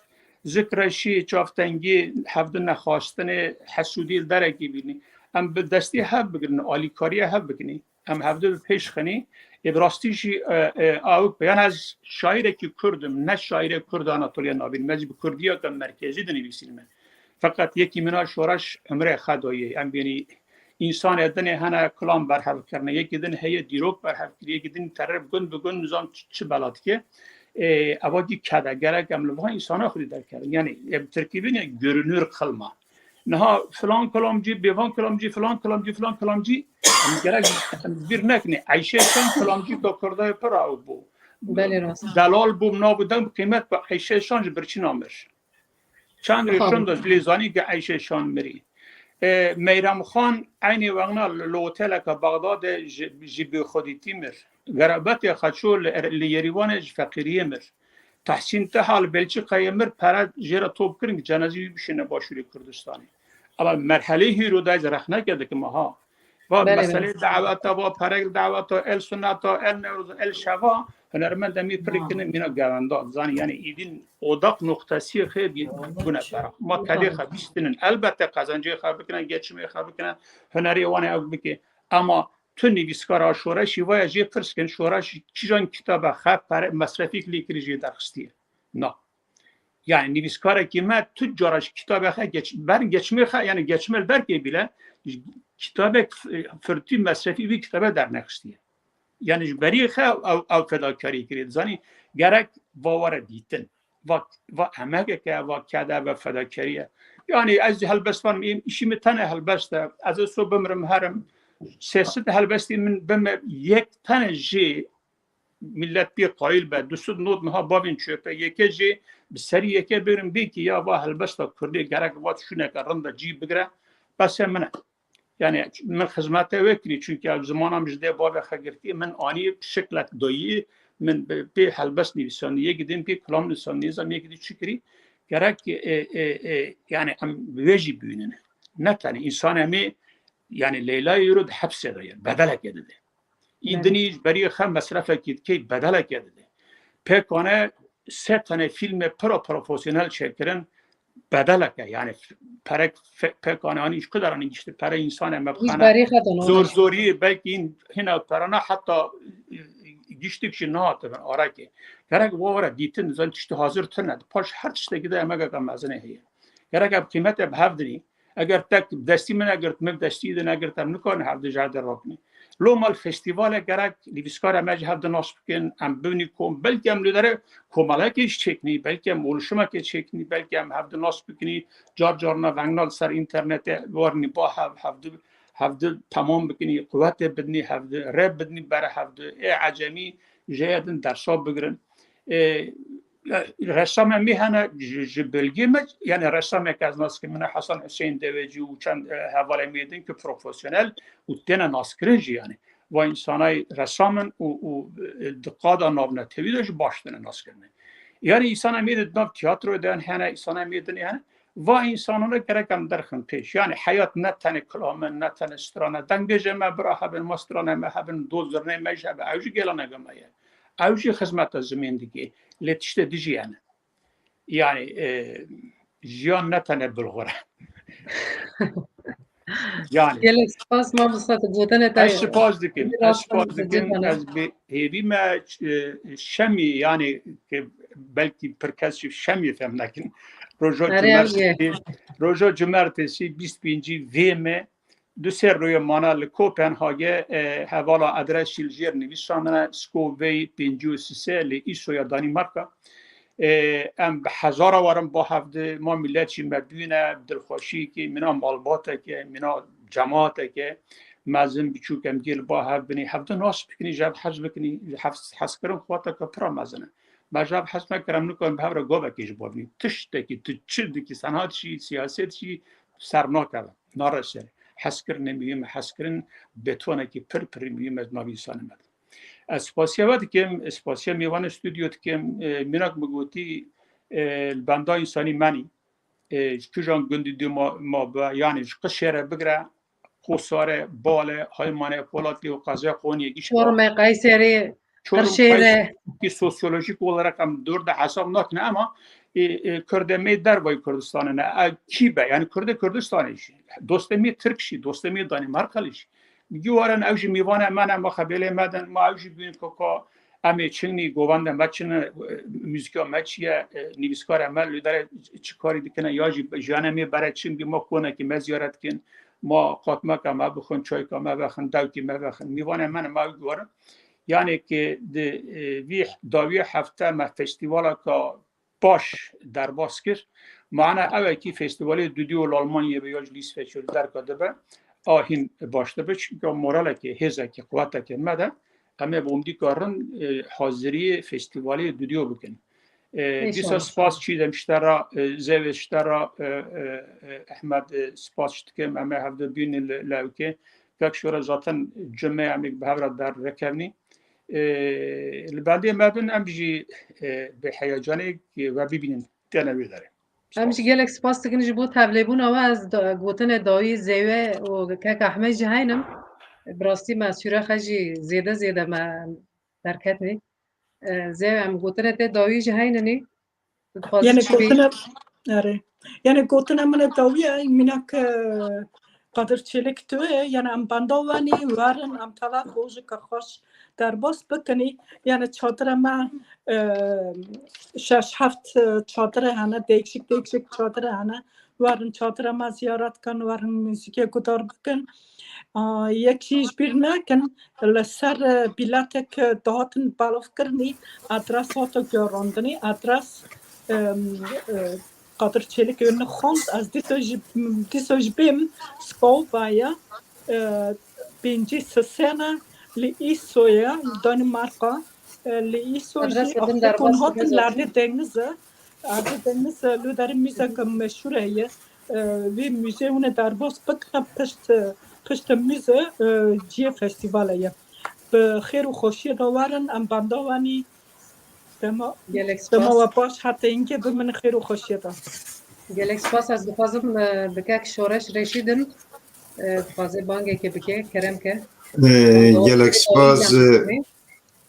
zikreşî, çavtengî, hevdu nexastinê, hesûdî li derekî bînî. Em bi destî hev bigirin, alîkariya hev bikinî. Em hevdu bi pêş xinî. Ê bi rastî jî, e, e, awik be. Yan ez şairekî Kurd im, ne şairê Kurd Anatoliya nabînim. Ez jî bi Kurdiya ke merkezî dinivîsînim. Feqet yekî mina şoreş umrê xwe dayê. Em bênî însanê dinê hene kilam berhev kirine. Yekî din heye dîrok berhev kiriye, yekî din terer gund bi gund nizam çi, çi bela dike. Ê, eva dî kede. Gerek em li van însana xwedî derkevin. Yani, em tirkî bîne görünür kılma. Niha filan kilamcî, bêvan kilamcî, filan kilamcî, filan kilamcî, em gerek em bîr nekinê. Eyşê Şan kilamcî ka Kurdayê pir ew bû. Belê, rast. Delal bû, nav û deng bi qîmet bi Eyşê Şan ji birçîna mir. Çend rê Aha. şûn de lê zanî ke Eyşê Şan mirî. E, Meyrem Xan eynê wexna li, li oteleke Bexdadê ji, ji bêxwedîtî mir. Gerabetê Xeço li, li Yerîvanê ji feqîriyê mir. Tehsîn Teha li Belçîkayê mir, pere jê re top kirin, cenazê wî bişîne Başûrê Kurdistanê. Ama merhelê hîro de ez rexneke dikim, aha. Va Belê, meselê belê. daweta, va perek daweta, el suneta, el Newroz, el şeva, hunermend em ê pirî Ha. kirin, mîna gewenda. Zanî, yani, îdîn odak noktesiyê xê bî-, bûne pera. Ma kedê xwe bîstinin. Elbette qezencê xwe bikine, geçimê xwe bikine, hunerê wan ê ew bike. Ama tu nivîskara şoreşî vaya jê pirs kin, şoreş kîjan kitabe xwe pere, mesrefîk lê kirî jê derxistiye. Na. Yani nivîskarekî me tu cara ji kitabe xwe geç, ber geçmê xwe, yani geçmê li ber kê bîle, kitabek f-, firtî mesrefî wî kitabe dernexistiye. Yani ji berî xwe ew, ew fedakarî kiriye. Dizanî gerek va were dîtin. Va, va emegeke, va kede, va fedakariye. Yani ez helbestvan, îşî min tenê helbest e. Ez ê so bimrim herim. Sê sed helbestî min bime yek tenê jî millet pê qayîl be. Du sed not niha bavên çöpe. Yeke jî bi serî yeke bigirin bê ki ya va helbesta kurdî gerek va şûneke rind de cî bigire. Bes e min e. Yani min xizmete wê kirî, çunke ev zimana min ji dê bavê xwe girtî, min anî şiklek dayî, min bi, pê helbest nivîsandî, yekî din pê kilam nivîsandî, nizam yekî din çi kirî. Gerek, e, e, e, yani em wê jî bibînin. Ne tenê însan em ê, yani Leyla Yûro di hepsê de ye, bedeleke dide. Î Evet. dinî ji berî xwe mesrefekî dikey, bedeleke dide. Pêkane sê tenê fîlmê pira profesyonel çêkirin, bedeleke, yani perek fe-, pêkane anî ji ku deranî gişti, pere însanê me Wî bixane. Berî xwe de zor zorî, belkî hîn-, hîna perana heta, e, giştik jî nehatibin arekê. Gerek wa were dîtin, zan tiştî hazir tune. Paş her tiştekî de emegeke mezinê heye. Gerek ev qîmete bi hev dinî. Eger tek destî min egirt, min destî din egirt, em nikarin hev di jardê rakine. Loma li festîvalê gerek nivîskara me ji hev di nas bikin, em bibinî kom, belkî em li dere komelekê jî çêkinî, belkî em oluşumekê çêkinî, belkî em hev di nas bikinî, car carna vengna li ser înternetê werinî ba hev, hev di, hev di temam bikinî, quwetê bidinî, hev di rê bidinî bere hev di, ê ecemî jê din dersa bigirin. Ê, ressamê me hene ji, ji bilgê me, yani ressameke ez nas kim, min Hasan Hüseyin Deveci û çend, e, hevalê me din ki profesyonel û têne naskirin jî yani. Va însanay ressam in û, û, e, di qada navnetewî de jî baş têne naskirin. Yani însana me de di nav tiyatroyê de hene, însana me din hene. Va însanana gerek em derxin pêş. Yani heyat ne tenê kilam e, ne tenê stran e. Dengbêjê me bira hebin, ma stranê me hebin, dost zirnê me jî hebe. Ew jî gêlaneke me ye. Ew jî xizmeta zimên dike. Lê tiştê dijî hene. Yani, e, jiyan ne tenê bilxure. Yani. Gelek spas mamosta, tu gotinê te Ez spas dikim. Ez spas dikim. Ez bi hêvî me, e, şemî, yani ki belkî pir kes jî şemî fem nekin. Roja Erê, cumartesî, roja cumartesî bîst pêncî vê me du sê royê mana li Kopenhagê, e, hevala adres jî li jêr nivîsandine, Skovey pêncî û sê li Îsoya Danîmarka. E, em bi hezara warin ba hevdi, ma millet jî me bîne, dilxweşiyekê, mîna malbateke, mîna cemaateke, mezin biçûk em gel ba hev binî, hevdi nas bikinî, ji hev hez bikinî, hev, hezkirin xwateke pira mezin e. Me ji hev hez nekir, em nikarin bi hev re govekê ji bo binî. Tiştekî, tu çi dikî, senat jî, siyaset jî ser nakeve, nare ser. Hezkirinê muhîm e, hezkirin betonekî pir pir muhîm e di navî însanê me de. Ez spasiya we dikim, ez spasiya mêvanê stûdyo dikim. E, mînak min gotî, e, li benda însanî menî. E, ji kijan gundî dû ma, ma be, yani ji Qişêre bigire, Qosare, Bale, Haymanê, Polatlı û qezaya Qonyê gişt. Çorumê, Qeyserê, Çorum, Qirşêre. Qeyserê, sosyolojik olarak em dor de hesab nakine ama, e, e, Kurdê me dervayî Kurdistanê ne. E, kî be? Yani Kurdê Kurdistanê jî. Dostê me Tirk jî, dostê me Danimarkalı jî. Giwaran ew jî mîvanê me ne, ma xebêlê me din, ma ew jî bîn koko, em ê çingnî, govende me çin e, muzîka me çi ye, e, nivîskara me li dere çi karî dikine, ya jî jiyanê me bere çin bî, ma konekî me ziyaret kin, ma qatmeka me bixwin, çayka me vexin, dewkî me vexin, mîvanê me ne, ma ew giwarin. Yani ki di, e, vî dawiyê hefte me festîvalaka baş derbas kir. Mana ew e kî festîvalê dudî û li Almanyayê be ya ji Lîsveçê li derka dibe, a hîn baş dibe. Çunke moralekê, hêzekê, quwetekê me de em ê bi umdîka rind, e, haziriyê festîvalê dudîyo bikin. E, dîsa spas çî dem ji te re, e, Zevê ji te re, e, e, e, Ehmed, e, spas dikim, em ê hevde bînin li, li ewkê. Kek şore zaten cumê em ê bi hev re derrekevnî. E, li bendê me bin, em jî, e, bi heyecanê we bibînin têne wê derê. Em jî gelek spas dikin ji bo tevlêbûna we. Ez da-, gotinê dawî Zêwe û kek Ehmed jî heynim. Bi rastî me sûrexe jî zêde zêde me derketnî. E, Zêwe, em gotinê te dawî jî heyninî. Dixwazî Yani çi bî? Gotina, erê. Yani gotina min e dawî ye, mînak, e, Qadir Çelik tu ye, yani em benda wenî werin, em teva rojeke xweş derbas bikinî. Yani çadire me, e, şeş heft, e, çadire hene, değişik değişik çadire hene. Werin çadire me ziyaret kin, werin muzîkê guhdar bikin. A, yek jî ji bîr nekin, li ser, e, biletek, e, dihatin belavkirinî, adres hate gerandinî, adres, e, e, Qadir Çelik wê nixwend, ez dîsa jî, dîsa jî bêm Skova ye, e, pêncî sisêne li Îsoye, Danimarka, e, li Îso jî Adresa din axirek hûn derbas hatin bibe lerdê deniz e, lerdê deniz e, li derê muzeke meşhûr heye, e, vê muzê hûn ê derbas bike pişt, pişt muz e, e, ciyê festîvalê ye. Bi xêr û xweşiyê de werin, em benda wenî. Dema, Gelek dema spas. We baş, heta hingê bimînin xêr û xweşiyê de. Gelek spas, ez dixwazim, e, bi kek Şoreş Reşîd in, e, dixwaze bangekê bike, kerem ke. E, Gelek spas, e,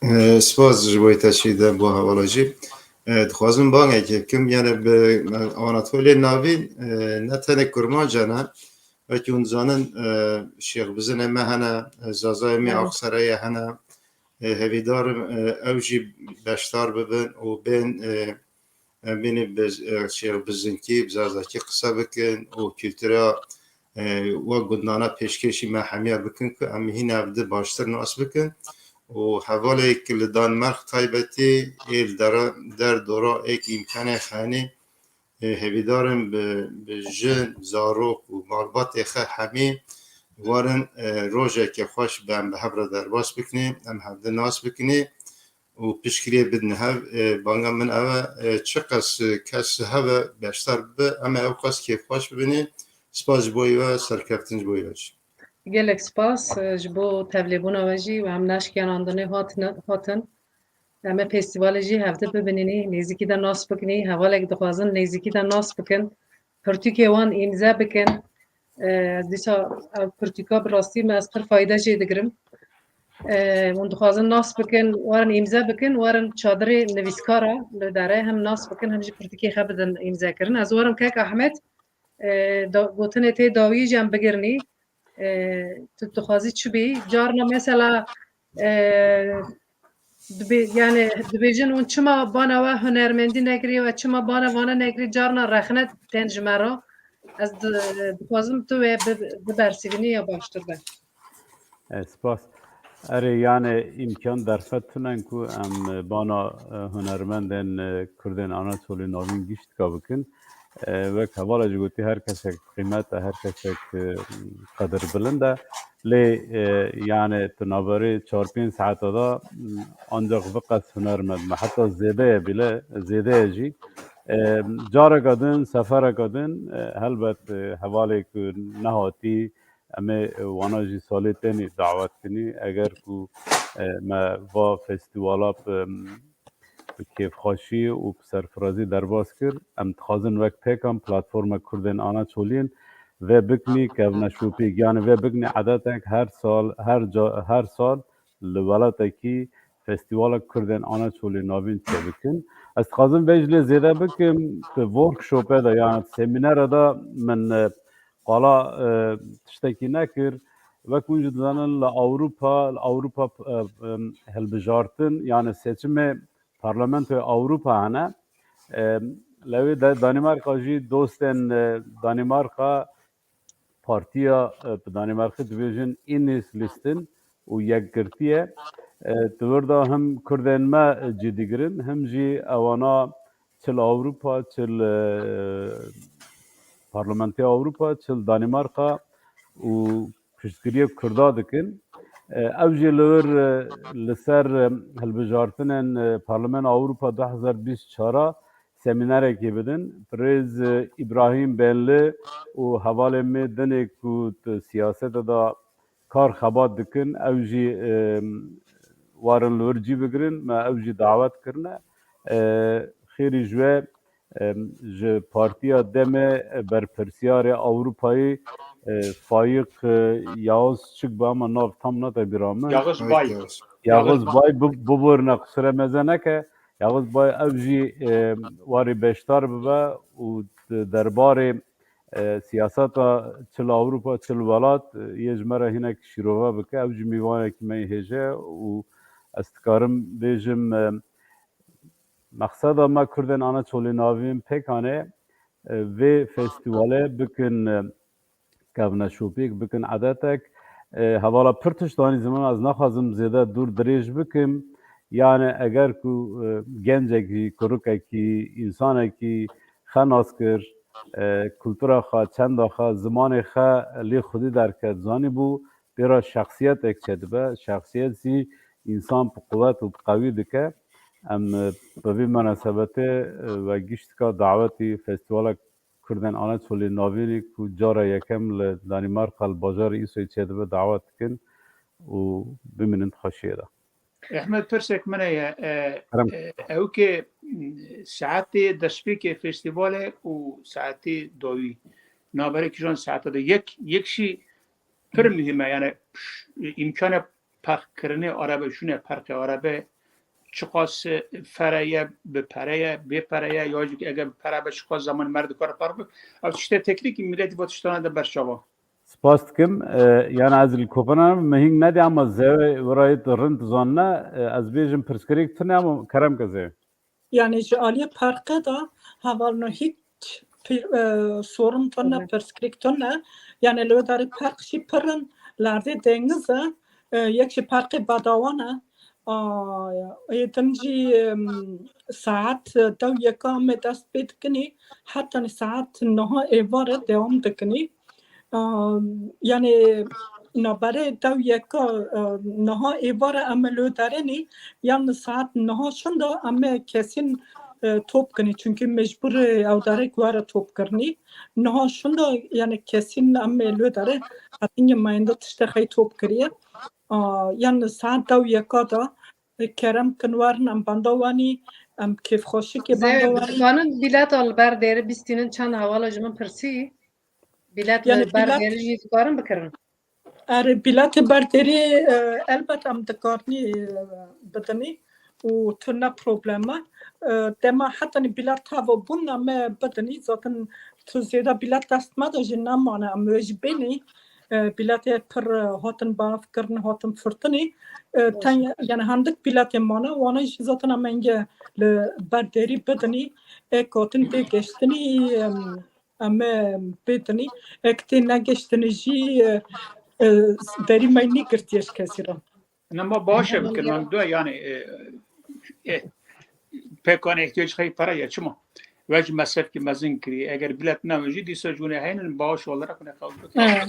e, spas ji bo te Çiğdem bo hevala jî. E, dixwazim bangekê bikim, yani bi, e, Anatoliyê Navîn, e, ne tenê Kurmanca ne, wekî hûn dizanin, e, Şêx Bizinê me hene, e, Zazayê me Evet. Axsereyê hene, e, hevîdar im, e, ew jî beşdar bibin û bên, e, em bînî bi, e, Şêx Bizinkî, bi Zazakî qise bikin û kultura, e, we gundana pêşkêşî me hemiya bikin ku em hîn hev di baştir nas bikin û hevalê ku li Danimark taybetî ê li dera, der dora ê ku îmkanê xenî, e, hevîdar im bi, bi jin, zarok û malbatê xwe hemî werin, e, rojeke xweş be em bi hev re derbas bikinî, em hevdi nas bikinî û piştgiriyê bidin hev. E, banga min ev e, e, çiqas, e, kes heve beşdar bibe, em ê ew qas kêfxweş bibinî. Spas ji bo wî ve, serkeftin ji bo wî ve jî. Gelek spas, e, ji bo tevlêbûna we jî û em neşkiyanandinê hatin, hatin. Em ê festîvalê jî hevdi bibinînî, nêzîkî de nas bikinî, hevalek dixwazin nêzîkî de nas bikin, pirtûkê wan îmze bikin. E, ez dîsa ev pirtûka bi rastî me ez pir fayde jê digirim. E, hûn dixwazin nas bikin, werin îmze bikin, werin çadirê nivîskara li dere hem nas bikin, hem jî pirtûkê xwe bidin îmzekirin. Ez werim kek Ahmet, e, da, gotinê tê dawî jî em bigirinî. E, tu dixwazî çi bî? Carna mesela, e, dibê-, yani dibêjin hûn çima bana we hunermendî nekiriye we çima bana vana nekiriye, carna rexne tên ji me re. Ez di-, dixwazim tu wê bi-, bibersivînî ya baştir be. E, spas. Erê, yani îmkan derfet tune ku em, e, bana, e, hunermendên, e, Kurdên Anatolî Navîn giştka bikin. E, wek hevala jî gotî, her kesek qîmet e, her kesek, e, qedir bilind e. Lê, e, yani tu navberê çar pênc saeta de, m, ancak viqas hunermend me. Heta zêde ye bile, zêde ye jî. E, careka din, sefereka din, e, helbet, e, hevalê ku nehatî, em ê wana jî salê tenî dawet kinî. Eger ku, e, me va festîvala bi, bi kêfxweşî û bi serfirazî derbas kir, em dixwazin wek pêkan platforma Kurdên Anatoliyên vê bikinî, kevneşopîk, yani vê bikinî edetek her sal, her ca, her sal li welatekî festîvala Kurdên Anatoliyê navîn çêbikin. Ez dixwazim vê jî lê zêde bikim, di workshopê de, yani semînere de min, e, qala, e, tiştekî nekir. Wek hûn jî dizanin, li Ewropa, li Ewropa, e, e, hilbijartin, yani seçimê Parlamentoya Ewropa hene. E, lewê de Danimarka jî dostên, e, Danimarka partiya, e, bi Danimarkî dibêjin Enhedslisten û yekgirtiye. E, di wir de him Kurdên me, e, cî digirin, him jî ewana çi li Ewropa, çi li, e, Parlamentoya Ewropa, çi li Danimarka û piştgiriyê Kurda dikin. E, ew jî li wir, e, li ser, e, hilbijartinên, e, Parlamentoya Ewropa du hezar bîst çar a semînerekê bidin. Birêz, e, Îbrahîm Benli û hevalên me dinê ku di siyasete de kar xebat dikin, ew jî, e, warin li wir cî bigirin, me ew jî dawet kirine. E, xêrî ji we, e, ji Partiya Demê, e, berpirsiyarê Ewropayê, e, Fayiq, e, Yağız çik bi, ama nav tam nate bîra min. Yağız Bay. Yağız Bay, bi-, biborine, qisire meze neke. Yağız Bay ev jî, e, warî beşdar bibe û di derbarê, e, siyaseta çi li Ewropa, çi li welat, e, yê ji me re hinek şîrove bike. Ew jî mîvanekî me yê hêje û ez dikarim bêjim, e, mexseda me Kurdên Ana Çolê Navîn pêkan e, e, vê festîvalê bikin, e, kevneşopîk, bikin edetek. E, hevala pir tişt anî ziman, ez naxwazim zêde dûr dirêj bikim. Yani eger ku, e, gencekî, kurikekî, însanekî xe nas kir, e, kultura xwe, çenda xwe, zimanê xwe lê xwedî derket, zanîbû pê re şexsiyetek çêdibe. Şexsiyet jî însan bi quwet û bi qewî dike. Em, e, bi vî menasebetê, e, we giştika dawetî festîvala Kurdên Ana Çolê Navînî ku cara yekem li Danîmarka li bajarê Îsoyê çêdibe dawet dikin û bimînin di xweşiyê de. Ehmed, pirsek min heye, e, Kerem. E, ew ke, m, saetê destpêkê festîvalê û saetê dawî, navberê kîjan saete de yek, yek jî pir muhîm e, yani, ş-, îmkana parkkirinê arebe, şûnê parkê arebe, çiqas fere ye, bi pere ye, bê pere ye, ya jî eger bi pere be, çiqas zeman mer dikare park be. Ev tiştê teknîkî, miletî va tiştana de berçava. Spas dikim. E, yani ez li Kopenhag me hîn nedî ama zewê wirayê tu rind zanine, e, ez bêjim pirsgirêk tune ama kerem ke zewê. Yani ji aliyê parkê de hevalno hiç pir-, e, sorun tune, pirsgirêk tune. Yani li wê derê park jî pir in, li erdê dengiz e, e, yek jî parkê bedawan e. A, ê din jî, em, saet dew yeka em ê dest pê dikinî, heta saet neha êvarê dewam dikinî. Em, yani navberê dew yeka, e, neha êvarê em ê li wê derê nî, yan saet neha şinda em ê kesîn, e, top kinî, çunkî mecbûr e ew derek were top kirinî. Neha şinda yani kesîn em ê li wê derê hetinge mayinde tiştê xey top kiriye. A, yan saet dew yeka de, e, kerem kin werin, em benda wanî, em kêfxweşikê benda Zê wanî. Dikanin bîleta li ber dêrî bistînin, çend hevala ji min pirsî. Bîlet Yani li ber bîlet dêrî jî dikarin bikirin. Erê, bîletê ber dêrî, e, elbet em dikarinî, e, bidinî û tu ne problem e. E, dema hetanî bîlet tava bûn em ê bidinî, zaten tu zêde bîlet dest me de jî nemane, em wê jî bênî. E, bîletê pir, e, hatin bavkirin, hatin firtinî. E, ten, yani hindik bîletê mane, wana jî zaten em ê li ber dêrî bidinî. Ê katin tê geştinî, em, em ê bidinî. Ê tê negeştinî jî, e, e, derî me nîgirtiye ji kesî re. Nema baş e bikin, em dua yani, e, e, pêkan ihtiyac xey para ye, çima? We jî mesrefkî mezin kirî. Eger bîlet newin jî dîsa ji hûnê heynin, baş olarak hûnê qebûl bikin. He.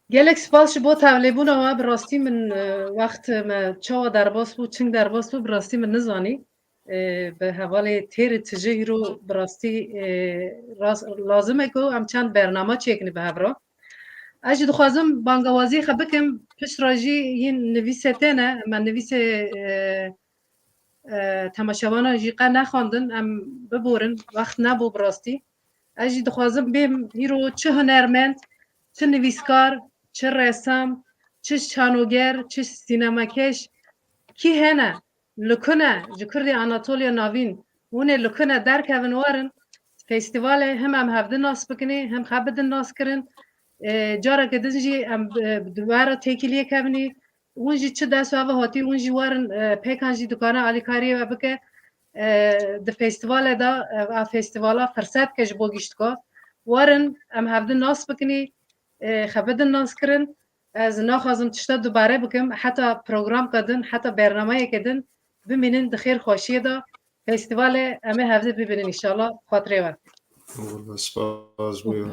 Gelek spas ji bo tevlêbûna we. Bi rastî min, e, wext me çawa derbas bû, çing derbas bû, bi rastî min nizanî. E, bi hevalê têrê tije îro bi rastî, e, ras-, lazim e ku em çend bernama çêkin bi hev re. Ez jî dixwazim bangawazî xwe bikim, pişt re jî yên nivîsê têne, me nivîsê, e, e, temaşevanan jî qe nexwendin, em biborin, wext nebû bi rastî. Ez jî dixwazim bêm îro çi hunermend, çi nivîskar, çi resam, çi şanoger, çi sînemakeş, kî hene, li ku ne, ji Kurdê Anatoliya Navîn, hûn ê li ku ne derkevin werin, festîvalê him em hevdin nas bikinê, him xwe bidin nas kirin. E, careke din jî em, e, di we re têkiliyê kevnî. Hûn jî çi dest we ve hatî, hûn jî werin, e, pêkan jî dikane alîkariyê we bike. E, di festîvalê de, e, a festîvala firset ke ji bo giştka. Werin, em hevdin nas bikinî, e, xwe bidin nas kirin. Ez naxwazim tişta dubare bikim, heta programka din, heta bernameyeke din bimînin di xêr xweşiyê de. Festîvalê em ê hevdî bibînin înşallah. Xatirê we. Wele spas bû.